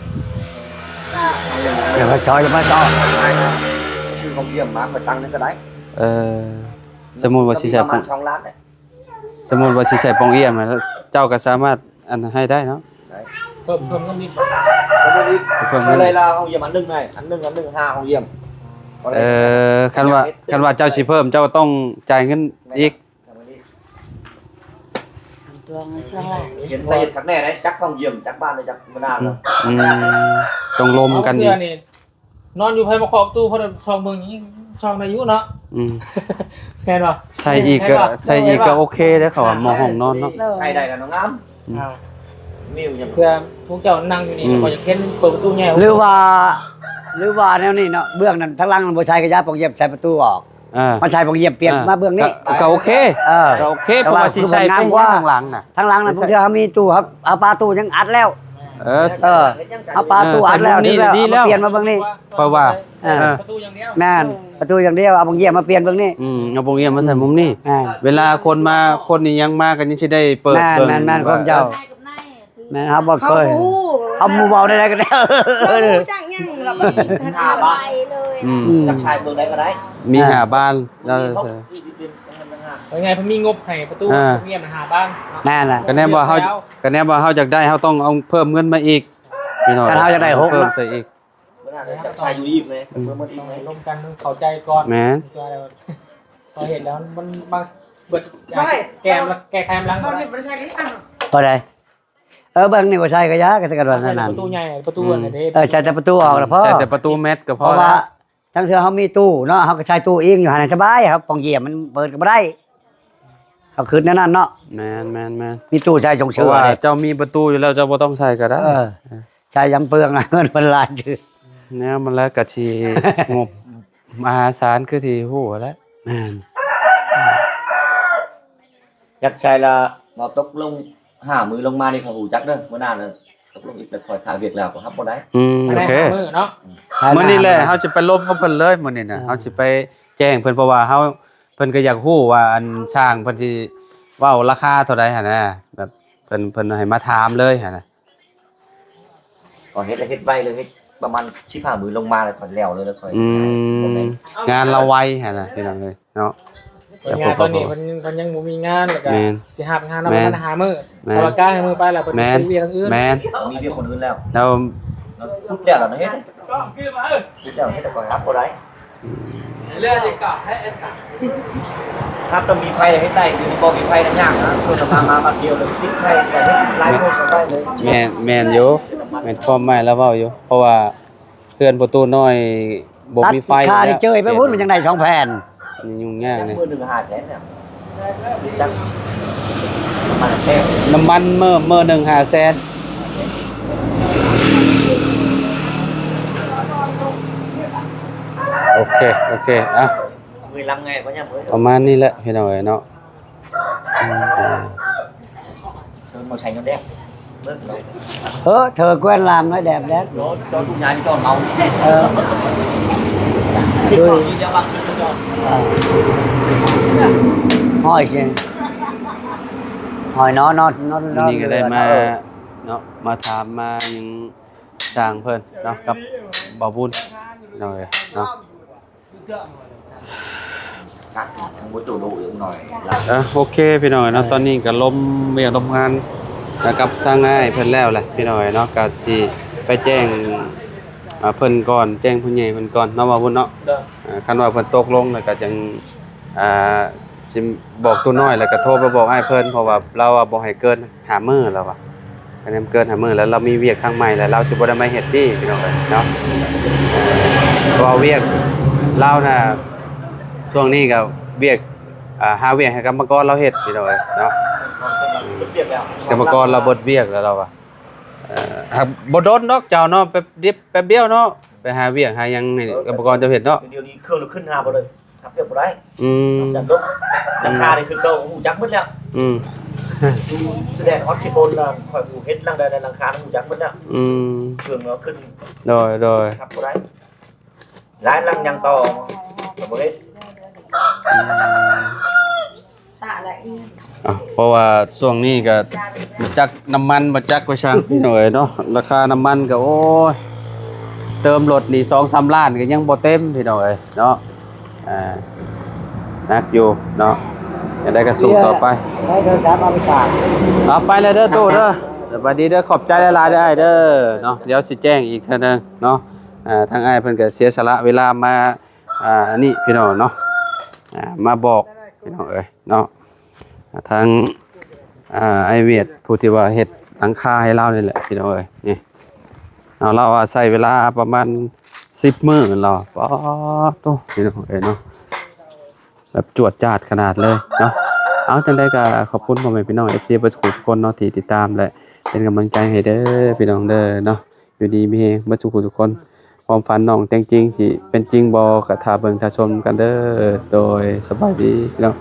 ດຽວຂ້ອຍຈອຍຈະມາຕໍ່ ຊື້ໂປະງຽບມາ ຂ້ອຍຕັ້ງນີ້ກໍໄດ້ ເອີ ສົມມຸດວ່າຊິໃຊ້ ປະມານສອງລ້ານແຫຼະ ສົມມຸດວ່າຊິໃສ່ປ່ອງຢ້ຽມ ເຈົ້າກໍສາມາດອັນໃຫ້ໄດ້ເນາະ. ໄດ້ ເພີ່ມ ເພີ່ມເງິນອີກ ເພີ່ມເງິນອີກ ເພີ່ມເງິນ ເທົ່າໃດລະ ຫ້ອງຢ້ຽມອັນໜຶ່ງໄດ໋ ອັນໜຶ່ງ ອັນໜຶ່ງ ຫ້າຫ້ອງຢ້ຽມ ເອີ ຄັນວ່າ ຄັນວ່າເຈົ້າຊິເພີ່ມ ເຈົ້າຕ້ອງຈ່າຍເງິນອີກ ແມ່ນ ເພິ່ນເຮັດຄັກແນ່ເດ້ ຈັກຫ້ອງຢ້ຽມ ຈັກບ້ານ ຈັກບັນດາ ອືມ ອືມ ຕ້ອງລົມກັນອີກ ເອົາເທື່ອນີ້ ນອນຢູ່ ໃຜມາເຄາະປະຕູ ເພິ່ນຊ່ອງເບິ່ງ ຊ່ອງໄດ້ຢູ່ເນາະ ອືມ ແມ່ນບໍ່ ໃສ່ອີກກໍ ໃສ່ອີກກໍໂອເຄເດ້ ເຂົາວ່າໝໍ້ຫ້ອງນອນເນາະ ໃສ່ໄດ້ແລ້ວເນາະ ງາມ ອືມ ເພື່ອພວກເຈົ້ານັ່ງຢູ່ນີ້ ອືມ ກໍຢາກເຫັນເປີດປະຕູໃຫຍ່ ຫຼືວ່າ ຫຼືວ່າແນວນີ້ເນາະ ເບື້ອງນັ້ນທາງຫຼັງບໍ່ໃສ່ກໍຢ່າ ປ່ອງຢ້ຽມໃສ່ປະຕູອອກ ເອີ ມັນໃສ່ປ່ອງຢ້ຽມປ່ຽນ ເອີ ມາເບື້ອງນີ້ ກໍ ກໍໂອເຄ ເອີ ກໍໂອເຄ ເພາະວ່າຊິໃສ່ໄປທາງຫຼັງນະ ທາງຫຼັງນະ ບາງເທື່ອເຮົາມີຕູ້ ເຮົາເອົາປະຕູຍັງອັດແລ້ວ ເອີ ເອີ ເຮົາປະຕູອັດແລ້ວ ເອີ ໃສ່ມຸມນີ້ດີແລ້ວ ເອົາມາປ່ຽນມາເບິ່ງນີ້ ເພາະວ່າ ເອີ ເອີ ປະຕູຢ່າງດຽວ ແມ່ນ ປະຕູຢ່າງດຽວ ເອົາປ່ອງຢ້ຽມມາປ່ຽນເບິ່ງນີ້ ອືມ ເອົາປ່ອງຢ້ຽມມາໃສ່ມຸມນີ້ ແມ່ນ ເວລາຄົນມາ ຄົນອີ່ຫຍັງມາກໍຍັງຊິໄດ້ເປີດເບິ່ງ ແມ່ນ ແມ່ນ ແມ່ນ ຄວາມເຈົ້າ ແມ່ນ ເຮົາບໍ່ເຄີຍ ເຮົາບໍ່ຮູ້ ເຮົາບໍ່ເວົ້າໃດໆກໍໄດ້ ເຮົາບໍ່ຮູ້ຈັກຫຍັງ ລະມັນທັນໄປເລີຍ ອືມ ອືມ ຈັກໃສ່ເບິ່ງໃດກໍໄດ້ ມີ ອ່າ ຫ້າບານ ແລ້ວ ເອີ ເພິ່ນມີງົບໃຫ້ປະຕູ ອ່າ ໂຮງຮຽນຫ້າບານ ແມ່ນລະ ກໍແນມວ່າເຮົາ ກໍແນມວ່າເຮົາຢາກໄດ້ ເຮົາຕ້ອງເອົາເພີ່ມເງິນມາອີກ ພີ່ນ້ອງ ຄັນເຮົາຢາກໄດ້ຫົກ ເພີ່ມໃສ່ອີກ ເວລາເຮົາຈະໃຊ້ຢູ່ອີກເລີຍ ອືມ ເພີ່ມເງິນອີກເລີຍ ລົມກັນເຂົ້າໃຈກ່ອນ ແມ່ນ ພໍເຮັດແລ້ວມັນ ມັນເບິດ ແກ້ ແກ້ໄຂກຳລັງ ເຮົານີ້ບໍ່ໄດ້ໃຊ້ນີ້ ເທົ່າໃດ ເອີ ເບິ່ງນີ້ບໍ່ໃສ່ກໍຢ່າ ກໍແຕ່ກັນວ່ານັ້ນ ປະຕູໃຫຍ່ ປະຕູອັນນັ້ນເດ້ ເອີ ໃສ່ແຕ່ປະຕູອອກລະພໍ ໃສ່ແຕ່ປະຕູແມັດກໍພໍ ເພາະວ່າ ລະ ຈັ່ງເທື່ອເຮົາມີຕູ້ເນາະ ເຮົາກໍໃສ່ຕູ້ອີງຢູ່ຫັ້ນສະບາຍ ເຮົາປ່ອງຢ້ຽມມັນເປີດກໍບໍ່ໄດ້ ເຮົາຄິດແນວນັ້ນເນາະ ແມ່ນໆໆ ມີຕູ້ໃສ່ຊົງເຊີ ເພາະວ່າເຈົ້າມີປະຕູຢູ່ແລ້ວ ເຈົ້າບໍ່ຕ້ອງໃສ່ກໍໄດ້ ເອີ ໃສ່ຫຍັງເປືອງ ເງິນເພິ່ນຫຼາຍຊື່ ແນວມັນແລ້ວກໍຊິງົບມະຫາສານ ຄືທີ່ຮູ້ຫັ້ນແຫຼະ ແມ່ນ ຢາກໃສ່ລະ ເວົ້າຕົກລົງ ຫ້າມື້ລົງມານີ້ຂ້ອຍຮູ້ຈັກເດີ ມື້ໜ້າເດີ ຕົກລົງອີກແລ້ວ ຂ້ອຍຖ້າວຽກແລ້ວກໍຮັບບໍ່ໄດ້ ອືມ ໂອເຄ ມື້ນີ້ແຫຼະ ເຮົາຊິໄປລົມກັບເພິ່ນເລີຍ ມື້ນີ້ນະ ເອີ ເຮົາຊິໄປແຈ້ງເພິ່ນ ເພາະວ່າເຮົາ ເພິ່ນກໍຢາກຮູ້ວ່າ ອັນ ຊ່າງເພິ່ນຊິເວົ້າລາຄາເທົ່າໃດຫັ້ນນະ ແບບເພິ່ນ ເພິ່ນໃຫ້ມາຖາມເລີຍຫັ້ນນະ ກໍເຮັດ ເຮັດໄວເລີຍ ເຮັດປະມານສິບຫ້າມື້ລົງມາແລ້ວ ຂ້ອຍແລ້ວເລີຍ ແລ້ວຂ້ອຍ ອືມ ງານລາວໄວຫັ້ນນະ ພີ່ນ້ອງເອີຍ ເນາະ ແຕ່ວ່າຕອນນີ້ເພິ່ນ ເພິ່ນຍັງບໍ່ມີງານ ແລ້ວກໍ ແມ່ນ ຊິຮັບງານເນາະ ແມ່ນ ປະມານຫ້າມື້ ແມ່ນ ເພາະວ່າກາຍມື້ໄປແລ້ວ ເພິ່ນ ແມ່ນ ໄປວຽກອື່ນ ແມ່ນ ມີວຽກຄົນອື່ນແລ້ວ ແລ້ວ ພຸດແລ້ວນະເຮັດ ພຸດແລ້ວເຮັດ ແຕ່ກໍຮັບບໍ່ໄດ້ ອືມ ຮັບຕ້ອງມີໄຟເຮັດໄດ້ ຢູ່ນີ້ບໍ່ມີໄຟນະຍາກນະ ເພິ່ນມາ ມາບາດດຽວເລີຍ ຕິດໄຟກໍເຮັດຫຼາຍຄົນກໍໄດ້ເລີຍ ແມ່ນ ແມ່ນຢູ່ ແມ່ນຄວາມໝາຍລາວເວົ້າຢູ່ ເພາະວ່າ ເຮືອນປະຕູນ້ອຍບໍ່ມີໄຟ ຕັດຄ່ານີ້ເຈີຍໄປພຸ້ນ ມັນຈັ່ງໄດ້ສອງແຜ່ນ ນີ້ຫຍຸ້ງຍາກນີ້ ມື້ໜຶ່ງຫ້າແສນແລ້ວ ຈັກນ້ຳມັນແພງ ນ້ຳມັນມື້ ມື້ໜຶ່ງຫ້າແສນ ໂອເຄ ໂອເຄ ອ່ະ ປະມານນີ້ແຫຼະພີ່ນ້ອງເອີຍເນາະ. ເອີ ເທີແກນລາມນ້ອຍແດບແດບ ເອີ ຫ້ອຍຊິ ຫ້ອຍເນາະ ເນາະ ເນາະ ມື້ນີ້ກໍໄດ້ມາເນາະ ມາຖາມມາຫຍັງຊ່າງເພິ່ນເນາະ ກັບບ່າວບຸນ ເນາະ ເນາະ. ເອີ ໂອເຄພີ່ນ້ອງເນາະ ຕອນນີ້ກໍລົມວຽກລົມງານກັບທາງອ້າຍເພິ່ນແລ້ວແຫຼະພີ່ນ້ອງເນາະ ກໍຊິໄປແຈ້ງ ອ່າ ເພິ່ນກ່ອນ ແຈ້ງຜູ້ໃຫຍ່ເພິ່ນກ່ອນເນາະ ວ່າບຸນເນາະ ເອີ ຄັນວ່າເພິ່ນຕົກລົງແລ້ວກໍຈັ່ງ ອ່າ ຊິບອກຕູ້ນ້ອຍ ແລ້ວກໍໂທໄປບອກອ້າຍເພິ່ນ ເພາະວ່າລາວວ່າບໍ່ໃຫ້ເກີນຫ້າມື້ ລາວວ່າ ອັນນີ້ມັນເກີນຫ້າມື້ແລ້ວ ລາວມີວຽກທາງໃໝ່ແລ້ວ ລາວຊິບໍ່ໄດ້ມາເຮັດນີ້ພີ່ນ້ອງເອີຍເນາະ ເພາະວ່າວຽກລາວນະ ຊ່ວງນີ້ກໍວຽກ ອ່າ ຫາວຽກໃຫ້ກຳມະກອນລາວເຮັດພີ່ນ້ອງເອີຍເນາະ ກຳມະກອນລາວເບິດວຽກແລ້ວ ລາວວ່າ ເອີ ຫາກບໍ່ດົນດອກເຈົ້າເນາະ ແປັບດຽວ ແປັບດຽວເນາະ ໄປຫາວຽກຫາຫຍັງໃຫ້ກຳມະກອນເຈົ້າເຮັດເນາະ ດຽວນີ້ເຄື່ອງລະຂຶ້ນຫາບໍ່ໄດ້ ຮັບວຽກບໍ່ໄດ້ ອືມ ຈັກດົກ ຫຼັງຄານີ້ຄືເຂົາຮູ້ຈັກໝົດແລ້ວ ອືມ ຢູ່ສະແດນຮອດຊິໂປນລະ ຂ້ອຍຮູ້ເຮັດຫຼັງໃດໃນຫຼັງຄາຮູ້ຈັກໝົດແລ້ວ ອືມ ເຄື່ອງລະຂຶ້ນ ໂດຍ ໂດຍ ຮັບບໍ່ໄດ້ ຫຼາຍຫຼັງຍັງຕໍ່ ກໍບໍ່ເຮັດ ອືມ ຕາລະອີ ອ່ະ ເພາະວ່າຊ່ວງນີ້ກໍບໍ່ຈັກນ້ຳມັນ ບໍ່ຈັກວ່າຊ່າງ ພີ່ນ້ອງເອີຍເນາະ ລາຄານ້ຳມັນກໍ ໂອ້ຍ ເຕີມລົດນີ້ສອງສາມລ້ານກໍຍັງບໍ່ເຕັມ ພີ່ນ້ອງເອີຍເນາະ ອ່າ ໜັກຢູ່ເນາະ ຈັ່ງໃດກໍສູ້ຕໍ່ໄປ. ໄດ້ໂທລະສັບເອົາໄປຝາກ. ເອົາໄປແລ້ວເດີຕູ້ເດີ. ສະບາຍດີເດີ ຂອບໃຈຫຼາຍໆເດີອ້າຍເດີເນາະ. ດຽວຊິແຈ້ງອີກເທື່ອໜຶ່ງເນາະ. ອ່າ ທາງອ້າຍເພິ່ນກໍເສຍສະຫຼະເວລາມາ ອ່າ ອັນນີ້ພີ່ນ້ອງເນາະ ອ່າ ມາບອກພີ່ນ້ອງເອີຍເນາະ. ອ່າ ທາງ ອ່າ ອ້າຍວຽດ ຜູ້ທີ່ວ່າເຮັດຫຼັງຄາໃຫ້ລາວນີ້ແຫຼະພີ່ນ້ອງເອີຍ. ນີ້ເນາະ ລາວວ່າໃຊ້ເວລາປະມານສິບມື້ແມ່ນລາວ. ປາດໂທ້ ພີ່ນ້ອງເອີຍເນາະ ແບບຈວດຈາດຂະໜາດເລີຍເນາະ. ເອົາ ຈັ່ງໃດກໍຂອບຄຸນພໍ່ແມ່ພີ່ນ້ອງ ເອັຟຊີ ເບິດທຸກຄົນເນາະ ທີ່ຕິດຕາມ ແລະ ເປັນກຳລັງໃຈໃຫ້ເດີພີ່ນ້ອງເດີເນາະ. ຢູ່ດີມີແຮງເບິດທຸກຜູ້ທຸກຄົນ. ຄວາມຝັນນ້ອງແຕ່ງຈິງຊິເປັນຈິງບໍ່ ກໍຖ້າເບິ່ງຖ້າຊົມກັນເດີ. ໂດຍ ສະບາຍດີພີ່ນ້ອງ.